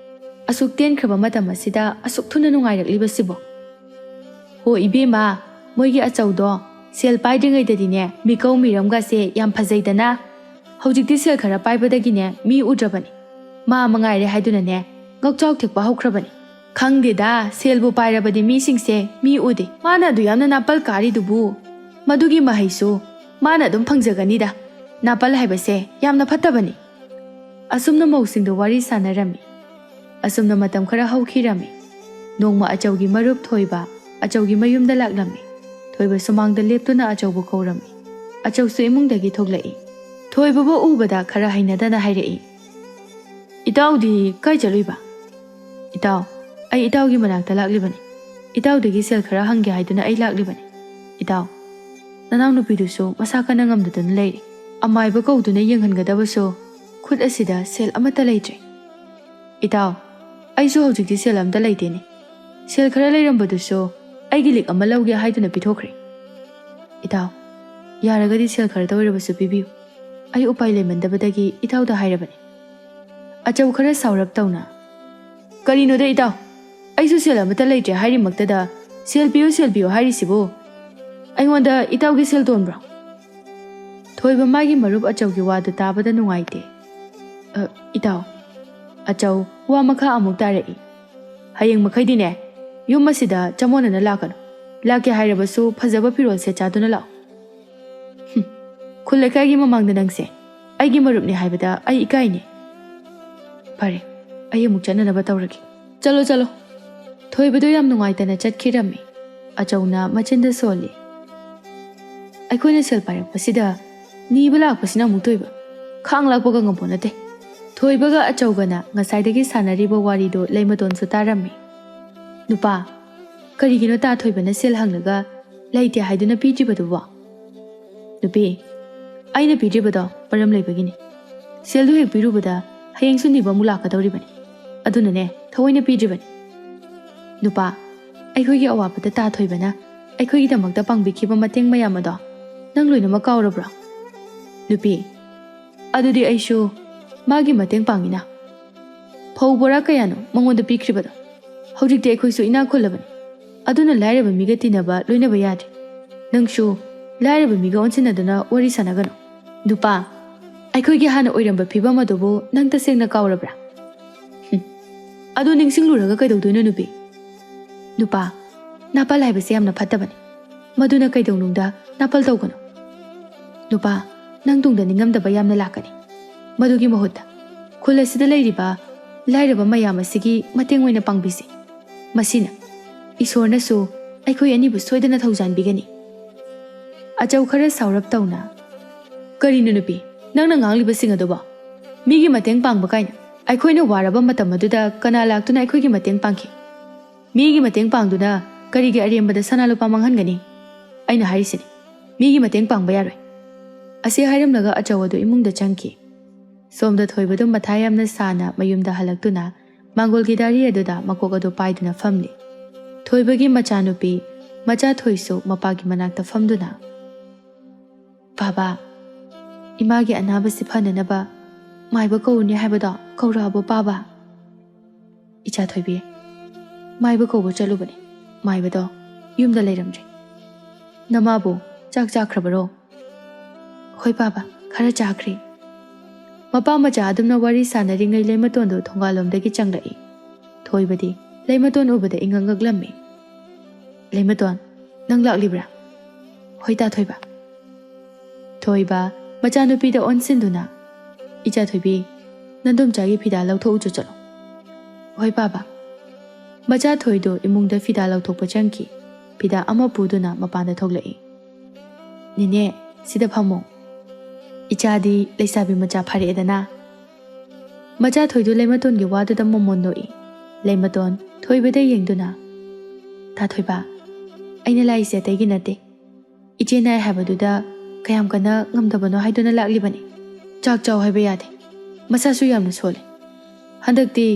ꯑꯁꯨꯛ ꯇꯦꯟꯈ꯭ꯔꯕ ꯃꯇꯝ ꯑꯁꯤꯗ ꯑꯁꯨꯛ ꯊꯨꯅ ꯅꯨꯡꯉꯥꯏꯔꯛꯂꯤꯕꯁꯤꯕꯣ꯫ ꯍꯣ ꯏꯕꯦꯝꯃ, ꯃꯣꯏꯒꯤ ꯑꯆꯧꯗꯣ ꯁꯦꯜ ꯄꯥꯏꯗ꯭ꯔꯤꯉꯩꯗꯗꯤꯅꯦ ꯃꯤꯀꯧ ꯃꯤꯔꯝꯒꯁꯦ ꯌꯥꯝ ꯐꯖꯩꯗꯅ꯫ ꯍꯧꯖꯤꯛꯇꯤ ꯁꯦꯜ ꯈꯔ ꯄꯥꯏꯕꯗꯒꯤꯅꯦ ꯃꯤ ꯎꯗ꯭ꯔꯕꯅꯤ꯫ ꯃꯥ ꯃꯉꯥꯏꯔꯦ ꯍꯥꯏꯗꯨꯅꯅꯦ ꯉꯧꯆꯥꯎ ꯊꯦꯛꯄ ꯍꯧꯈ꯭ꯔꯕꯅꯤ꯫ ꯈꯪꯗꯦꯗ, ꯁꯦꯜꯕꯨ ꯄꯥꯏꯔꯕꯗꯤ ꯃꯤꯁꯤꯡꯁꯦ ꯃꯤ ꯎꯗꯦ꯫ ꯃꯥꯅ ꯑꯗꯨ ꯌꯥꯝꯅ ꯅꯥꯄꯜ ꯀꯥꯔꯤꯗꯨꯕꯨ? ꯃꯗꯨꯒꯤ ꯃꯍꯩꯁꯨ ꯃꯥꯅ ꯑꯗꯨꯝ ꯐꯪꯖꯒꯅꯤꯗ꯫ ꯅꯥꯄꯜ ꯍꯥꯏꯕꯁꯦ ꯌꯥꯝꯅ ꯐꯠꯇꯕꯅꯤ꯫ ꯑꯁꯨꯝꯅ ꯃꯧꯁꯤꯡꯗꯨ ꯋꯥꯔꯤ ꯁꯥꯟꯅꯔꯝꯃꯤ꯫ ꯑꯁꯨꯝꯅ ꯃꯇꯝ ꯈꯔ ꯍꯧꯈꯤꯔꯝꯃꯤ꯫ ꯅꯣꯡꯃ ꯑꯆꯧꯒꯤ ꯃꯔꯨꯞ ꯊꯣꯏꯕ ꯑꯆꯧꯒꯤ ꯃꯌꯨꯝꯗ ꯂꯥꯛꯂꯝꯃꯤ꯫ ꯊꯣꯏꯕ ꯁꯨꯃꯥꯡꯗ ꯂꯦꯞꯇꯨꯅ ꯑꯆꯧꯕꯨ ꯀꯧꯔꯝꯃꯤ꯫ ꯑꯆꯧꯁꯨ ꯏꯃꯨꯡꯗꯒꯤ ꯊꯣꯛꯂꯛꯏ꯫ ꯊꯣꯏꯕꯕꯨ ꯎꯕꯗ ꯈꯔ ꯍꯩꯅꯗꯅ ꯍꯥꯏꯔꯛꯏ, "ꯏꯇꯥꯎꯗꯤ ꯀꯥꯏ ꯆꯠꯂꯨꯏꯕ?" "ꯏꯇꯥꯎ, ꯑꯩ ꯏꯇꯥꯎꯒꯤ ꯃꯅꯥꯛꯇ ꯂꯥꯛꯂꯤꯕꯅꯤ꯫ ꯏꯇꯥꯎꯗꯒꯤ ꯁꯦꯜ ꯈꯔ ꯍꯪꯒꯦ ꯍꯥꯏꯗꯨꯅ ꯑꯩ ꯂꯥꯛꯂꯤꯕꯅꯤ꯫ ꯏꯇꯥꯎ, ꯅꯅꯥꯎꯅꯨꯄꯤꯗꯨꯁꯨ ꯃꯁꯥ ꯀꯟꯅ ꯉꯝꯗꯗꯨꯅ ꯂꯩꯔꯤ꯫ ꯑꯃꯥꯏꯕ ꯀꯧꯗꯨꯅ ꯌꯦꯡꯍꯟꯒꯗꯕꯁꯨ ꯈꯨꯠ ꯑꯁꯤꯗ ꯁꯦꯜ ꯑꯃꯠꯇ ꯂꯩꯇ꯭ꯔꯦ꯫ ꯏꯇꯥꯎ, ꯑꯩꯁꯨ ꯍꯧꯖꯤꯛꯇꯤ ꯁꯦꯜ ꯑꯃꯠꯇ ꯂꯩꯇꯦꯅꯦ꯫ ꯁꯦꯜ ꯈꯔ ꯂꯩꯔꯝꯕꯗꯨꯁꯨ ꯑꯩꯒꯤ ꯂꯤꯛ ꯑꯃ ꯂꯧꯒꯦ ꯍꯥꯏꯗꯨꯅ ꯄꯤꯊꯣꯛꯈ꯭ꯔꯦ꯫ ꯏꯇꯥꯎ, ꯌꯥꯔꯒꯗꯤ ꯁꯦꯜ ꯈꯔꯇ ꯑꯣꯏꯔꯕꯁꯨ ꯄꯤꯕꯤꯌꯨ꯫ ꯑꯩ ꯎꯄꯥꯏ ꯂꯩꯃꯟꯗꯕꯗꯒꯤ ꯏꯇꯥꯎꯗ ꯍꯥꯏꯔꯕꯅꯤ꯫" ꯑꯆꯧ ꯈꯔ ꯁꯥꯎꯔꯞ ꯇꯧꯅ, "ꯀꯔꯤꯅꯣꯗ ꯏꯇꯥꯎ, ꯑꯩꯁꯨ ꯁꯦꯜ ꯑꯃꯠꯇ ꯂꯩꯇ꯭ꯔꯦ ꯍꯥꯏꯔꯤꯃꯛꯇꯗ ꯁꯦꯜ ꯄꯤꯌꯨ, ꯁꯦꯜ ꯄꯤꯌꯨ ꯍꯥꯏꯔꯤꯁꯤꯕꯨ? ꯑꯩꯉꯣꯟꯗ ꯏꯇꯥꯎꯒꯤ ꯁꯦꯜ ꯇꯣꯟꯕ꯭ꯔꯣ?" ꯊꯣꯏꯕ ꯃꯥꯒꯤ ꯃꯔꯨꯞ ꯑꯆꯧꯒꯤ ꯋꯥꯗꯨ ꯇꯥꯕꯗ ꯅꯨꯡꯉꯥꯏꯇꯦ꯫ "ꯑ, ꯏꯇꯥꯎ꯫" ꯑꯆꯧ ꯋꯥ ꯃꯈꯥ ꯑꯃꯨꯛ ꯇꯥꯔꯛꯏ, "ꯍꯌꯦꯡ ꯃꯈꯩꯗꯤꯅꯦ ꯌꯨꯝ ꯑꯁꯤꯗ ꯆꯃꯣꯠꯅꯅ ꯂꯥꯛꯀꯅꯨ꯫ ꯂꯥꯛꯀꯦ ꯍꯥꯏꯔꯕꯁꯨ ꯐꯖꯕ ꯐꯤꯔꯣꯜ ꯁꯦꯠ ꯆꯥꯗꯨꯅ ꯂꯥꯛꯎ꯫" "ꯍꯨꯝ, ꯈꯨꯜ ꯂꯩꯀꯥꯏꯒꯤ ꯃꯃꯥꯡꯗ ꯅꯪꯁꯦ ꯑꯩꯒꯤ ꯃꯔꯨꯞꯅꯤ ꯍꯥꯏꯕꯗ ꯑꯩ ꯏꯀꯥꯏꯅꯦ꯫ ꯐꯔꯦ, ꯑꯩ ꯑꯃꯨꯛ ꯆꯠꯅꯅꯕ ꯇꯧꯔꯒꯦ꯫ ꯆꯠꯂꯣ, ꯆꯠꯂꯣ꯫" ꯊꯣꯏꯕꯗꯣ ꯌꯥꯝ ꯅꯨꯡꯉꯥꯏꯇꯅ ꯆꯠꯈꯤꯔꯝꯃꯤ꯫ ꯑꯆꯧꯅ ꯃꯆꯤꯟꯗ ꯁꯣꯜꯂꯤ, "ꯑꯩꯈꯣꯏꯅ ꯁꯦꯜ ꯄꯥꯏꯔꯛꯄꯁꯤꯗ ꯅꯤꯕ ꯂꯥꯛꯄꯁꯤꯅ ꯑꯃꯨꯛ ꯇꯣꯏꯕ꯫ ꯈꯥꯡ ꯂꯥꯛꯄꯒ ꯉꯝꯄꯣ ꯅꯠꯇꯦ꯫" ꯊꯣꯏꯕꯒ ꯑꯆꯧꯒꯅ ꯉꯁꯥꯏꯗꯒꯤ ꯁꯥꯟꯅꯔꯤꯕ ꯋꯥꯔꯤꯗꯣ ꯂꯩꯃꯇꯣꯟꯁꯨ ꯇꯥꯔꯝꯃꯤ꯫ "ꯅꯨꯄꯥ, ꯀꯔꯤꯒꯤꯅꯣ ꯇꯥ ꯊꯣꯏꯕꯅ ꯁꯦꯜ ꯍꯪꯂꯒ ꯂꯩꯇꯦ ꯍꯥꯏꯗꯨꯅ ꯄꯤꯗ꯭ꯔꯤꯕꯗꯨꯕꯣ?" "ꯅꯨꯄꯤ, ꯑꯩꯅ ꯄꯤꯗ꯭ꯔꯤꯕꯗꯣ ꯃꯔꯝ ꯂꯩꯕꯒꯤꯅꯤ꯫ ꯁꯦꯜꯗꯨ ꯍꯦꯛ ꯄꯤꯔꯨꯕꯗ ꯍꯌꯦꯡꯁꯨ ꯅꯤꯕ ꯑꯃꯨꯛ ꯂꯥꯛꯀꯗꯧꯔꯤꯕꯅꯤ꯫ ꯑꯗꯨꯅꯅꯦ ꯊꯑꯣꯏꯅ ꯄꯤꯗ꯭ꯔꯤꯕꯅꯤ꯫" "ꯅꯨꯄꯥ, ꯑꯩꯈꯣꯏꯒꯤ ꯑꯋꯥꯕꯗ ꯇꯥ ꯊꯣꯏꯕꯅ ꯑꯩꯈꯣꯏꯒꯤꯗꯃꯛꯇ ꯄꯥꯡꯕꯤꯈꯤꯕ ꯃꯇꯦꯡ ꯃꯌꯥꯝ ꯑꯗꯣ ꯅꯪ ꯂꯣꯏꯅꯃꯛ ꯀꯥꯎꯔꯕ꯭ꯔꯣ? ꯅꯨꯄꯤ, ꯑꯗꯨꯗꯤ ꯑꯩꯁꯨ ꯃꯥꯒꯤ ꯃꯇꯦꯡ ꯄꯥꯡꯉꯤꯅ꯫ ꯐꯧ ꯕꯣꯔꯥ ꯀꯌꯥꯅꯣ ꯃꯉꯣꯟꯗ ꯄꯤꯈ꯭ꯔꯤꯕꯗꯣ? ꯍꯧꯖꯤꯛꯇꯤ ꯑꯩꯈꯣꯏꯁꯨ ꯏꯅꯥꯛ ꯈꯨꯜꯂꯕꯅꯤ꯫ ꯑꯗꯨꯅ ꯂꯥꯏꯔꯕ ꯃꯤꯒ ꯇꯤꯟꯅꯕ ꯂꯣꯏꯅꯕ ꯌꯥꯗ꯭ꯔꯦ꯫ ꯅꯪꯁꯨ ꯂꯥꯏꯔꯕ ꯃꯤꯒ ꯑꯣꯟꯁꯤꯟꯅꯗꯨꯅ ꯋꯥꯔꯤ ꯁꯥꯟꯅꯒꯅꯨ꯫ ꯅꯨꯄꯥ, ꯑꯩꯈꯣꯏꯒꯤ ꯍꯥꯟꯅ ꯑꯣꯏꯔꯝꯕ ꯐꯤꯕꯝ ꯑꯗꯨꯕꯨ ꯅꯪ ꯇꯁꯦꯡꯅ ꯀꯥꯎꯔꯕ꯭ꯔꯥ? ꯍꯨꯝ꯫ ꯑꯗꯨ ꯅꯤꯡꯁꯤꯡꯂꯨꯔꯒ ꯀꯩꯗꯧꯗꯣꯏꯅꯣ ꯅꯨꯄꯤ? ꯅꯨꯄꯥ, ꯅꯥꯄꯜ ꯍꯥꯏꯕꯁꯦ ꯌꯥꯝꯅ ꯐꯠꯇꯕꯅꯤ꯫ ꯃꯗꯨꯅ ꯀꯩꯗꯧꯅꯨꯡꯗ ꯅꯥꯄꯜ ꯇꯧꯒꯅꯨ꯫ ꯅꯨꯄꯥ, ꯅꯪ ꯇꯨꯡꯗ ꯅꯤꯡꯉꯝꯗꯕ ꯌꯥꯝꯅ ꯂꯥꯛꯀꯅꯤ꯫ ꯃꯗꯨꯒꯤ ꯃꯍꯨꯠꯇ ꯈꯨꯜ ꯑꯁꯤꯗ ꯂꯩꯔꯤꯕ ꯂꯥꯏꯔꯕ ꯃꯌꯥꯝ ꯑꯁꯤꯒꯤ ꯃꯇꯦꯡ ꯑꯣꯏꯅ ꯄꯥꯡꯕꯤꯁꯤ꯫ ꯃꯁꯤꯅ ꯏꯁꯣꯔꯅꯁꯨ ꯑꯩꯈꯣꯏ ꯑꯅꯤꯕꯨ ꯁꯣꯏꯗꯅ ꯊꯧꯖꯥꯟꯕꯤꯒꯅꯤ꯫ ꯑꯆꯧ ꯈꯔ ꯁꯥꯎꯔꯞ ꯇꯧꯅ, "ꯀꯔꯤꯅꯣ ꯅꯨꯄꯤ, ꯅꯪꯅ ꯉꯥꯡꯂꯤꯕꯁꯤꯡ ꯑꯗꯨꯕꯣ? ꯃꯤꯒꯤ ꯃꯇꯦꯡ ꯄꯥꯡꯕ ꯀꯥꯏꯅ? ꯑꯩꯈꯣꯏꯅ ꯋꯥꯔꯕ ꯃꯇꯝ ꯑꯗꯨꯗ ꯀꯅꯥ ꯂꯥꯛꯇꯨꯅ ꯑꯩꯈꯣꯏꯒꯤ ꯃꯇꯦꯡ ꯄꯥꯡꯈꯤ? ꯃꯤꯒꯤ ꯃꯇꯦꯡ ꯄꯥꯡꯗꯨꯅ ꯀꯔꯤꯒꯤ ꯑꯔꯦꯝꯕꯗ ꯁꯅꯥ ꯂꯨꯄꯥ ꯃꯥꯡꯍꯟꯒꯅꯤ? ꯑꯩꯅ ꯍꯥꯏꯔꯤꯁꯤꯅꯤ, ꯃꯤꯒꯤ ꯃꯇꯦꯡ ꯄꯥꯡꯕ ꯌꯥꯔꯣꯏ"꯫ ꯑꯁꯤ ꯍꯥꯏꯔꯝꯂꯒ ꯑꯆꯧ ꯑꯗꯨ ꯏꯃꯨꯡꯗ ꯆꯪꯈꯤ꯫ ꯁꯣꯝꯗ ꯊꯣꯏꯕꯗꯨ ꯃꯊꯥ ꯌꯥꯝꯅ ꯁꯥꯅ ꯃꯌꯨꯝꯗ ꯍꯜꯂꯛꯇꯨꯅ ꯃꯥꯡꯒꯣꯜꯒꯤ ꯗꯥꯔꯤ ꯑꯗꯨꯗ ꯃꯀꯣꯛ ꯑꯗꯨ ꯄꯥꯏꯗꯨꯅ ꯐꯝꯂꯤ꯫ ꯊꯣꯏꯕꯒꯤ ꯃꯆꯥꯅꯨꯄꯤ ꯃꯆꯥ ꯊꯣꯏꯁꯨ ꯃꯄꯥꯒꯤ ꯃꯅꯥꯛꯇ ꯐꯝꯗꯨꯅ, "ꯕꯥꯕꯥ, ꯏꯃꯥꯒꯤ ꯑꯅꯥꯕꯁꯤ ꯐꯅꯅꯕ ꯃꯥꯏꯕ ꯀꯧꯔꯨꯅꯤ ꯍꯥꯏꯕꯗꯣ ꯀꯧꯔꯛꯑꯕꯣ ꯄꯥꯕ?" "ꯏꯆꯥ ꯊꯣꯏꯕꯤ, ꯃꯥꯏꯕ ꯀꯧꯕ ꯆꯠꯂꯨꯕꯅꯤ꯫ ꯃꯥꯏꯕꯗꯣ ꯌꯨꯝꯗ ꯂꯩꯔꯝꯗ꯭ꯔꯦ꯫ ꯅꯃꯥꯕꯨ ꯆꯥꯛ ꯆꯥꯈ꯭ꯔꯕꯔꯣ?" "ꯍꯣꯏ ꯄꯥꯕ, ꯈꯔ ꯆꯥꯈ꯭ꯔꯦ"꯫ ꯃꯄꯥ ꯃꯆꯥ ꯑꯗꯨꯝꯅ ꯋꯥꯔꯤ ꯁꯥꯟꯅꯔꯤꯉꯩ ꯂꯩꯃꯇꯣꯟꯗꯨ ꯊꯣꯡꯒꯥꯜꯂꯣꯝꯗꯒꯤ ꯆꯪꯂꯛꯏ꯫ ꯊꯣꯏꯕꯗꯤ ꯂꯩꯃꯇꯣꯟ ꯎꯕꯗ ꯏꯉꯛ ꯉꯛꯂꯝꯃꯤ꯫ "ꯂꯩꯃꯇꯣꯟ, ꯅꯪ ꯂꯥꯛꯂꯤꯕ꯭ꯔꯥ?" "ꯍꯣꯏ ꯇꯥ ꯊꯣꯏꯕ"꯫ ꯊꯣꯏꯕ ꯃꯆꯥꯅꯨꯄꯤꯗ ꯑꯣꯟꯁꯤꯟꯗꯨꯅ, "ꯏꯆꯥ ꯊꯣꯏꯕꯤ, ꯅꯟꯗꯣꯝꯆꯥꯒꯤ ꯐꯤꯗꯥ ꯂꯧꯊꯣꯛꯎꯆꯣ ꯆꯠꯂꯣ"꯫ "ꯍꯣꯏ ꯄꯥꯕ"꯫ ꯃꯆꯥ ꯊꯣꯏꯗꯨ ꯏꯃꯨꯡꯗ ꯐꯤꯗꯥ ꯂꯧꯊꯣꯛꯄ ꯆꯪꯈꯤ꯫ ꯐꯤꯗꯥ ꯑꯃ ꯄꯨꯗꯨꯅ ꯃꯄꯥꯟꯗ ꯊꯣꯛꯂꯛꯏ꯫ "ꯅꯦꯅꯦ, ꯁꯤꯗ ꯐꯝꯃꯣ꯫ ꯏꯆꯥꯗꯤ ꯂꯩꯁꯥꯕꯤ ꯃꯆꯥ ꯐꯥꯔꯛꯑꯦꯗꯅ"꯫ ꯃꯆꯥ ꯊꯣꯏꯗꯨ ꯂꯩꯃꯇꯣꯟꯒꯤ ꯋꯥꯗꯨꯗ ꯃꯣꯃꯣꯟ ꯅꯣꯛꯏ꯫ ꯂꯩꯃꯇꯣꯟ ꯊꯣꯏꯕꯗ ꯌꯦꯡꯗꯨꯅ, "ꯇꯥ ꯊꯣꯏꯕ, ꯑꯩꯅ ꯂꯥꯛꯏꯁꯦ ꯑꯇꯩꯒꯤ ꯅꯠꯇꯦ꯫ ꯏꯆꯦ ꯅꯥꯏ ꯍꯥꯏꯕꯗꯨꯗ ꯀꯌꯥꯝ ꯀꯟꯅ ꯉꯝꯗꯕꯅꯣ ꯍꯥꯏꯗꯨꯅ ꯂꯥꯛꯂꯤꯕꯅꯤ꯫ ꯆꯥꯛ ꯆꯥꯎ ꯍꯥꯏꯕ ꯌꯥꯗꯦ꯫ ꯃꯁꯥꯁꯨ ꯌꯥꯝꯅ ꯁꯣꯜꯂꯦ꯫ ꯍꯟꯗꯛꯇꯤ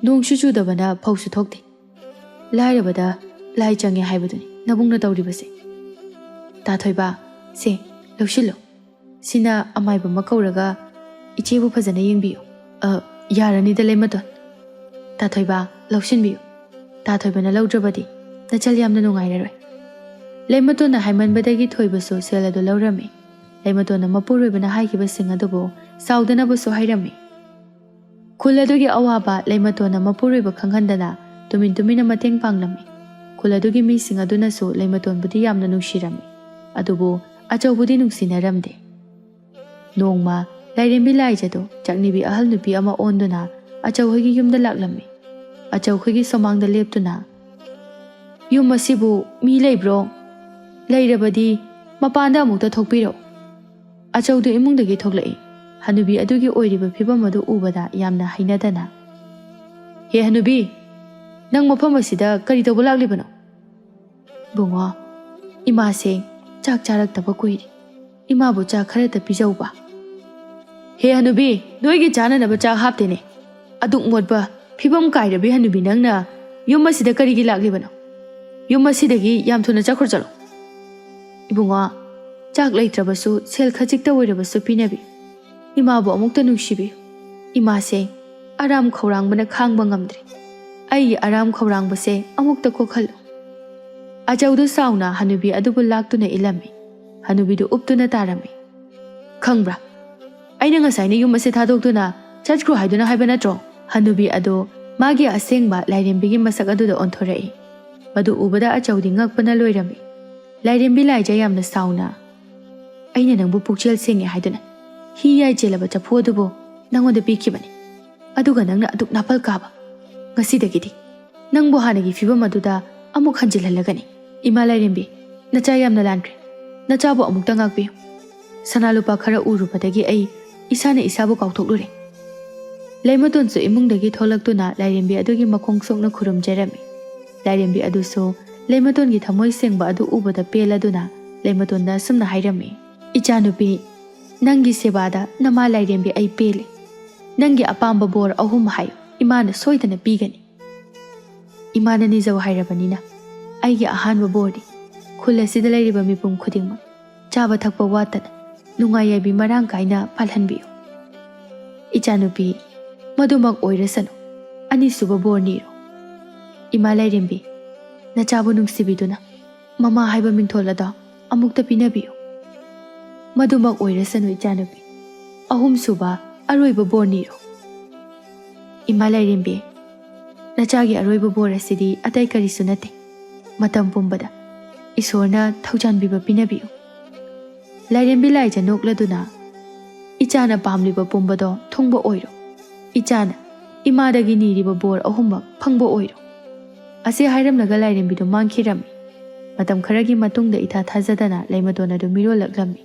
ꯅꯣꯡꯁꯨ ꯆꯨꯗꯕꯅ ꯐꯧꯁꯨ ꯊꯣꯛꯇꯦ꯫ ꯂꯥꯏꯔꯕꯗ ꯂꯥꯏ ꯆꯪꯉꯦ ꯍꯥꯏꯕꯗꯨꯅꯤ"꯫ ꯅꯕꯨꯡꯅ ꯇꯧꯔꯤꯕꯁꯦ꯫ ꯇꯥꯊꯣꯏꯕ, ꯁꯦ, ꯂꯧꯁꯤꯜꯂꯣ꯫ ꯁꯤꯅ ꯑꯃꯥꯏꯕ ꯑꯃ ꯀꯧꯔꯒ ꯏꯆꯦꯕꯨ ꯐꯖꯅ ꯌꯦꯡꯕꯤꯌꯨ꯫ ꯑ, ꯌꯥꯔꯅꯤꯗ ꯂꯩꯃꯇꯣꯟ꯫ ꯇꯥꯊꯣꯏꯕ, ꯂꯧꯁꯤꯟꯕꯤꯌꯨ꯫ ꯇꯥꯊꯣꯏꯕꯅ ꯂꯧꯗ꯭ꯔꯕꯗꯤ ꯅꯆꯜ ꯌꯥꯝꯅ ꯅꯨꯡꯉꯥꯏꯔꯔꯣꯏ꯫ ꯂꯩꯃꯇꯣꯟꯅ ꯍꯥꯏꯃꯟꯕꯗꯒꯤ ꯊꯣꯏꯕꯁꯨ ꯁꯦꯜ ꯑꯗꯨ ꯂꯧꯔꯝꯃꯤ꯫ ꯂꯩꯃꯇꯣꯟꯅ ꯃꯄꯨꯔꯣꯏꯕꯅ ꯍꯥꯏꯈꯤꯕꯁꯤꯡ ꯑꯗꯨꯕꯨ ꯆꯥꯎꯗꯅꯕꯁꯨ ꯍꯥꯏꯔꯝꯃꯤ꯫ ꯈꯨꯜ ꯑꯗꯨꯒꯤ ꯑꯋꯥꯕ ꯂꯩꯃꯇꯣꯟꯅ ꯃꯄꯨꯔꯣꯏꯕ ꯈꯪꯍꯟꯗꯅ ꯇꯨꯃꯤꯟ ꯇꯨꯃꯤꯟꯅ ꯃꯇꯦꯡ ꯄꯥꯡꯂꯝꯃꯤ꯫ ꯈꯨꯜ ꯑꯗꯨꯒꯤ ꯃꯤꯁꯤꯡ ꯑꯗꯨꯅꯁꯨ ꯂꯩꯃꯇꯣꯟꯕꯨꯗꯤ ꯌꯥꯝꯅ ꯅꯨꯡꯁꯤꯔꯝꯃꯤ꯫ ꯑꯗꯨꯕꯨ ꯑꯆꯧꯕꯨꯗꯤ ꯅꯨꯡꯁꯤꯅꯔꯝꯗꯦ꯫ ꯅꯣꯡꯃ ꯂꯥꯏꯔꯦꯝꯕꯤ ꯂꯥꯏꯖꯗꯨ ꯆꯥꯛꯅꯤꯕꯤ ꯑꯍꯜ ꯅꯨꯄꯤ ꯑꯃ ꯑꯣꯟꯗꯨꯅ ꯑꯆꯧꯍꯣꯏꯒꯤ ꯌꯨꯝꯗ ꯂꯥꯛꯂꯝꯃꯤ꯫ ꯑꯆꯧꯍꯣꯏꯒꯤ ꯁꯨꯃꯥꯡꯗ ꯂꯦꯞꯇꯨꯅ, "ꯌꯨꯝ ꯑꯁꯤꯕꯨ ꯃꯤ ꯂꯩꯕ꯭ꯔꯣ? ꯂꯩꯔꯕꯗꯤ ꯃꯄꯥꯟꯗ ꯑꯃꯨꯛꯇ ꯊꯣꯛꯄꯤꯔꯛꯎ꯫" ꯑꯆꯧꯗꯨ ꯏꯃꯨꯡꯗꯒꯤ ꯊꯣꯛꯂꯛꯏ꯫ ꯍꯅꯨꯕꯤ ꯑꯗꯨꯒꯤ ꯑꯣꯏꯔꯤꯕ ꯐꯤꯕꯝ ꯑꯗꯨ ꯎꯕꯗ ꯌꯥꯝꯅ ꯍꯩꯅꯗꯅ, "ꯍꯦ ꯍꯅꯨꯕꯤ, ꯅꯪ ꯃꯐꯝ ꯑꯁꯤꯗ ꯀꯔꯤ ꯇꯧꯕ ꯂꯥꯛꯂꯤꯕꯅꯣ?" "ꯏꯕꯨꯡꯉꯣ, ꯏꯃꯥꯁꯦ ꯆꯥꯛ ꯆꯥꯔꯛꯇꯕ ꯀꯨꯏꯔꯦ꯫ ꯏꯃꯥꯕꯨ ꯆꯥꯛ ꯈꯔꯇ ꯄꯤꯖꯧꯕ꯫" "ꯍꯦ ꯍꯅꯨꯕꯤ, ꯅꯣꯏꯒꯤ ꯆꯥꯅꯅꯕ ꯆꯥꯛ ꯍꯥꯞꯇꯦꯅꯦ꯫ ꯑꯗꯨꯛ ꯃꯣꯠꯄ, ꯐꯤꯕꯝ ꯀꯥꯏꯔꯕꯤ ꯍꯅꯨꯕꯤ ꯅꯪꯅ ꯌꯨꯝ ꯑꯁꯤꯗ ꯀꯔꯤꯒꯤ ꯂꯥꯛꯂꯤꯕꯅꯣ? ꯌꯨꯝ ꯑꯁꯤꯗꯒꯤ ꯌꯥꯝ ꯊꯨꯅ ꯆꯠꯈ꯭ꯔꯣ ꯆꯠꯂꯣ꯫" "ꯏꯕꯨꯡꯉꯣ, ꯆꯥꯛ ꯂꯩꯇ꯭ꯔꯕꯁꯨ ꯁꯦꯜ ꯈꯖꯤꯛꯇ ꯑꯣꯏꯔꯕꯁꯨ ꯄꯤꯅꯕꯤ꯫ ꯏꯃꯥꯕꯨ ꯑꯃꯨꯛꯇ ꯅꯨꯡꯁꯤꯕꯤꯌꯨ꯫ ꯏꯃꯥꯁꯦ ꯑꯔꯥꯝ ꯈꯧꯔꯥꯡꯕꯅ ꯈꯥꯡꯕ ꯉꯝꯗ꯭ꯔꯦ꯫ ꯑꯩꯒꯤ ꯑꯔꯥꯝ ꯈꯧꯔꯥꯡꯕꯁꯦ ꯑꯃꯨꯛꯇ ꯀꯣꯛꯍꯜꯂꯨ꯫" ꯑꯆꯧꯗꯨ ꯁꯥꯎꯅ ꯍꯅꯨꯕꯤ ꯑꯗꯨꯕꯨ ꯂꯥꯛꯇꯨꯅ ꯏꯜꯂꯝꯃꯤ꯫ ꯍꯅꯨꯕꯤꯗꯨ ꯎꯞꯇꯨꯅ ꯇꯥꯔꯝꯃꯤ꯫ "ꯈꯪꯕ꯭ꯔꯥ? ꯑꯩꯅ ꯉꯁꯥꯏꯅ ꯌꯨꯝ ꯑꯁꯦ ꯊꯥꯗꯣꯛꯇꯨꯅ ꯆꯠꯈ꯭ꯔꯣ ꯍꯥꯏꯗꯨꯅ ꯍꯥꯏꯕ ꯅꯠꯇ꯭ꯔꯣ?" ꯍꯅꯨꯕꯤ ꯑꯗꯨ ꯃꯥꯒꯤ ꯑꯁꯦꯡꯕ ꯂꯥꯏꯔꯦꯝꯕꯤꯒꯤ ꯃꯁꯛ ꯑꯗꯨꯗ ꯑꯣꯟꯊꯣꯔꯛꯏ꯫ ꯃꯗꯨ ꯎꯕꯗ ꯑꯆꯧꯗꯤ ꯉꯛꯄꯅ ꯂꯣꯏꯔꯝꯃꯤ꯫ ꯂꯥꯏꯔꯦꯝꯕꯤ ꯂꯥꯏꯖ ꯌꯥꯝꯅ ꯁꯥꯎꯅ, "ꯑꯩꯅ ꯅꯪꯕꯨ ꯄꯨꯛꯆꯦꯜ ꯁꯦꯡꯉꯦ ꯍꯥꯏꯗꯨꯅ ꯍꯤ ꯌꯥꯏ ꯆꯦꯜꯂꯕ ꯆꯐꯨ ꯑꯗꯨꯕꯨ ꯅꯪꯉꯣꯟꯗ ꯄꯤꯈꯤꯕꯅꯤ꯫ ꯑꯗꯨꯒ ꯅꯪꯅ ꯑꯗꯨꯛ ꯅꯥꯄꯜ ꯀꯥꯕ꯫ ꯉꯁꯤꯗꯒꯤꯗꯤ ꯅꯪꯕꯨ ꯍꯥꯟꯅꯒꯤ ꯐꯤꯕꯝ ꯑꯗꯨꯗ ꯑꯃꯨꯛ ꯍꯟꯖꯤꯜꯍꯜꯂꯒꯅꯤ꯫ ꯏꯃꯥ ꯂꯥꯏꯔꯦꯝꯕꯤ, ꯅꯆꯥ ꯌꯥꯝꯅ ꯂꯥꯟꯈ꯭ꯔꯦ꯫ ꯅꯆꯥꯕꯨ ꯑꯃꯨꯛꯇ ꯉꯥꯛꯄꯤꯌꯨ꯫ ꯁꯅꯥ ꯂꯨꯄꯥ ꯈꯔ ꯎꯔꯨꯕꯗꯒꯤ ꯑꯩ ꯏꯁꯥꯅ ꯏꯁꯥꯕꯨ ꯀꯥꯎꯊꯣꯛꯂꯨꯔꯦ꯫" ꯂꯩꯃꯇꯣꯟꯁꯨ ꯏꯃꯨꯡꯗꯒꯤ ꯊꯣꯛꯂꯛꯇꯨꯅ ꯂꯥꯏꯔꯦꯝꯕꯤ ꯑꯗꯨꯒꯤ ꯃꯈꯣꯡ ꯁꯣꯛꯅ ꯈꯨꯔꯨꯝꯖꯔꯝꯃꯤ꯫ ꯂꯥꯏꯔꯦꯝꯕꯤ ꯑꯗꯨꯁꯨ ꯂꯩꯃꯇꯣꯟꯒꯤ ꯊꯃꯣꯏ ꯁꯦꯡꯕ ꯑꯗꯨ ꯎꯕꯗ ꯄꯦꯜꯂꯗꯨꯅ ꯂꯩꯃꯇꯣꯟꯗ ꯑꯁꯨꯝꯅ ꯍꯥꯏꯔꯝꯃꯤ, "ꯏꯆꯥꯅꯨꯄꯤ, ꯅꯪꯒꯤ ꯁꯦꯕꯥꯗ ꯅꯃꯥ ꯂꯥꯏꯔꯦꯝꯕꯤ ꯑꯩ ꯄꯦꯜꯂꯦ꯫ ꯅꯪꯒꯤ ꯑꯄꯥꯝꯕ ꯕꯣꯔ ꯑꯍꯨꯝ ꯍꯥꯏꯌꯨ, ꯏꯃꯥꯅ ꯁꯣꯏꯗꯅ ꯄꯤꯒꯅꯤ꯫ ꯏꯃꯥꯅ ꯅꯤꯖꯧ ꯍꯥꯏꯔꯕꯅꯤꯅ꯫" ꯑꯩꯒꯤ ꯑꯍꯥꯟꯕ ꯕꯣꯔꯗꯤ ꯈꯨꯜ ꯑꯁꯤꯗ ꯂꯩꯔꯤꯕ ꯃꯤꯄꯨꯝ ꯈꯨꯗꯤꯡꯃꯛ ꯆꯥꯕ ꯊꯛꯄ ꯋꯥꯠꯇꯅ ꯅꯨꯡꯉꯥꯏ ꯌꯥꯏꯕꯤ ꯃꯔꯥꯡ ꯀꯥꯏꯅ ꯄꯥꯜꯍꯟꯕꯤꯌꯨ꯫ ꯏꯆꯥꯅꯨꯄꯤ, ꯃꯗꯨꯃꯛ ꯑꯣꯏꯔꯁꯅꯨ, ꯑꯅꯤꯁꯨꯕ ꯕꯣꯔ ꯅꯤꯔꯣ꯫ ꯏꯃꯥ ꯂꯥꯏꯔꯦꯝꯕꯤ, ꯅꯆꯥꯕꯨ ꯅꯨꯡꯁꯤꯕꯤꯗꯨꯅ ꯃꯃꯥ ꯍꯥꯏꯕ ꯃꯤꯡꯊꯣꯜ ꯑꯗꯣ ꯑꯃꯨꯛꯇ ꯄꯤꯅꯕꯤꯌꯨ꯫ ꯃꯗꯨꯃꯛ ꯑꯣꯏꯔꯁꯅꯨ ꯏꯆꯥꯅꯨꯄꯤ, ꯑꯍꯨꯝꯁꯨꯕ ꯑꯔꯣꯏꯕ ꯕꯣꯔ ꯅꯤꯔꯣ꯫ ꯏꯃꯥ ꯂꯥꯏꯔꯦꯝꯕꯤ, ꯅꯆꯥꯒꯤ ꯑꯔꯣꯏꯕ ꯕꯣꯔ ꯑꯁꯤꯗꯤ ꯑꯇꯩ ꯀꯔꯤꯁꯨ ꯅꯠꯇꯦ, ꯃꯇꯝ ꯄꯨꯝꯕꯗ ꯏꯁꯣꯔꯅ ꯊꯧꯖꯥꯟꯕꯤꯕ ꯄꯤꯅꯕꯤꯌꯨ꯫ ꯂꯥꯏꯔꯦꯝꯕꯤ ꯂꯥꯏꯖ ꯅꯣꯛꯂꯗꯨꯅ, "ꯏꯆꯥꯅ ꯄꯥꯝꯂꯤꯕ ꯄꯨꯝꯕꯗꯣ ꯊꯨꯡꯕ ꯑꯣꯏꯔꯣ꯫ ꯏꯆꯥꯅ ꯏꯃꯥꯗꯒꯤ ꯅꯤꯔꯤꯕ ꯕꯣꯔ ꯑꯍꯨꯝꯃꯛ ꯐꯪꯕ ꯑꯣꯏꯔꯣ"꯫ ꯑꯁꯤ ꯍꯥꯏꯔꯝꯂꯒ ꯂꯥꯏꯔꯦꯝꯕꯤꯗꯨ ꯃꯥꯡꯈꯤꯔꯝꯃꯤ꯫ ꯃꯇꯝ ꯈꯔꯒꯤ ꯃꯇꯨꯡꯗ ꯏꯊꯥ ꯊꯥꯖꯗꯅ ꯂꯩꯃꯇꯣꯟ ꯑꯗꯨ ꯃꯤꯔꯣꯜꯂꯛꯂꯝꯃꯤ꯫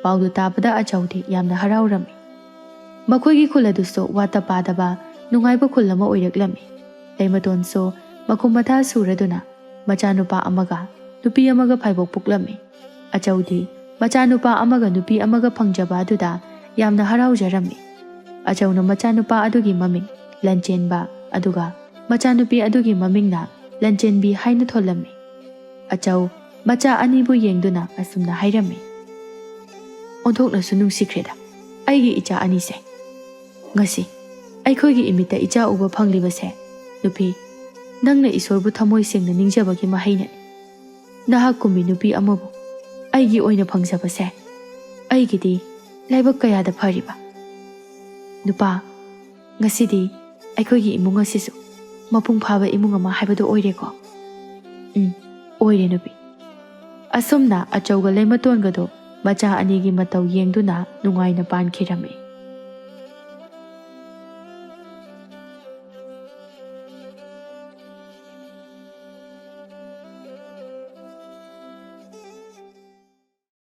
ꯄꯥꯎꯗꯨ ꯇꯥꯕꯗ ꯑꯆꯧꯗꯤ ꯌꯥꯝꯅ ꯍꯔꯥꯎꯔꯝꯃꯤ꯫ ꯃꯈꯣꯏꯒꯤ ꯈꯨꯜ ꯑꯗꯨꯁꯨ ꯋꯥꯠꯇ ꯄꯥꯗꯕ ꯅꯨꯡꯉꯥꯏꯕ ꯈꯨꯜ ꯑꯃ ꯑꯣꯏꯔꯛꯂꯝꯃꯤ꯫ ꯂꯩꯃꯇꯣꯟꯁꯨ ꯃꯈꯨꯝ ꯃꯊꯥ ꯁꯨꯔꯗꯨꯅ ꯃꯆꯥꯅꯨꯄꯥ ꯑꯃꯒ ꯅꯨꯄꯤ ꯑꯃꯒ ꯐꯥꯏꯕꯣꯛ ꯄꯣꯛꯂꯝꯃꯤ꯫ ꯑꯆꯧꯗꯤ ꯃꯆꯥꯅꯨꯄꯥ ꯑꯃꯒ ꯅꯨꯄꯤ ꯑꯃꯒ ꯐꯪꯖꯕ ꯑꯗꯨꯗ ꯌꯥꯝꯅ ꯍꯔꯥꯎꯖꯔꯝꯃꯤ꯫ ꯑꯆꯧꯅ ꯃꯆꯥꯅꯨꯄꯥ ꯑꯗꯨꯒꯤ ꯃꯃꯤꯡ ꯂꯟꯆꯦꯟꯕ, ꯑꯗꯨꯒ ꯃꯆꯥꯅꯨꯄꯤ ꯑꯗꯨꯒꯤ ꯃꯃꯤꯡꯅ ꯂꯟꯆꯦꯟꯕꯤ ꯍꯥꯏꯅ ꯊꯣꯜꯂꯝꯃꯤ꯫ ꯑꯆꯧ ꯃꯆꯥ ꯑꯅꯤꯕꯨ ꯌꯦꯡꯗꯨꯅ ꯑꯁꯨꯝꯅ ꯍꯥꯏꯔꯝꯃꯤ, "ꯑꯣꯟꯊꯣꯛꯅꯁꯨ ꯅꯨꯡꯁꯤꯈ꯭ꯔꯦꯗ ꯑꯩꯒꯤ ꯏꯆꯥ ꯑꯅꯤꯁꯦ꯫ ꯉꯁꯤ ꯑꯩꯈꯣꯏꯒꯤ ꯏꯃꯤꯠꯇ ꯏꯆꯥ ꯎꯕ ꯐꯪꯂꯤꯕꯁꯦ, ꯅꯨꯄꯤ, ꯅꯪꯅ ꯏꯁꯣꯔꯕꯨ ꯊꯃꯣꯏ ꯁꯦꯡꯅ ꯅꯤꯡꯖꯕꯒꯤ ꯃꯍꯩꯅꯅꯤ꯫ ꯅꯍꯥꯛ ꯀꯨꯝꯕꯤ ꯅꯨꯄꯤ ꯑꯃꯕꯨ ꯑꯩꯒꯤ ꯑꯣꯏꯅ ꯐꯪꯖꯕꯁꯦ ꯑꯩꯒꯤꯗꯤ ꯂꯥꯏꯕꯛ ꯀꯌꯥꯗ ꯐꯔꯤꯕ꯫ ꯅꯨꯄꯥ, ꯉꯁꯤꯗꯤ ꯑꯩꯈꯣꯏꯒꯤ ꯏꯃꯨꯡ ꯑꯁꯤꯁꯨ ꯃꯄꯨꯡ ꯐꯥꯕ ꯏꯃꯨꯡ ꯑꯃ ꯍꯥꯏꯕꯗꯨ ꯑꯣꯏꯔꯦꯀꯣ?" "ꯎꯝ, ꯑꯣꯏꯔꯦ ꯅꯨꯄꯤ"꯫ ꯑꯁꯨꯝꯅ ꯑꯆꯧꯒ ꯂꯩꯃꯇꯣꯟꯒꯗꯣ ꯃꯆꯥ ꯑꯅꯤꯒꯤ ꯃꯇꯧ ꯌꯦꯡꯗꯨꯅ ꯅꯨꯡꯉꯥꯏꯅ ꯄꯥꯟꯈꯤꯔꯝꯃꯤ꯫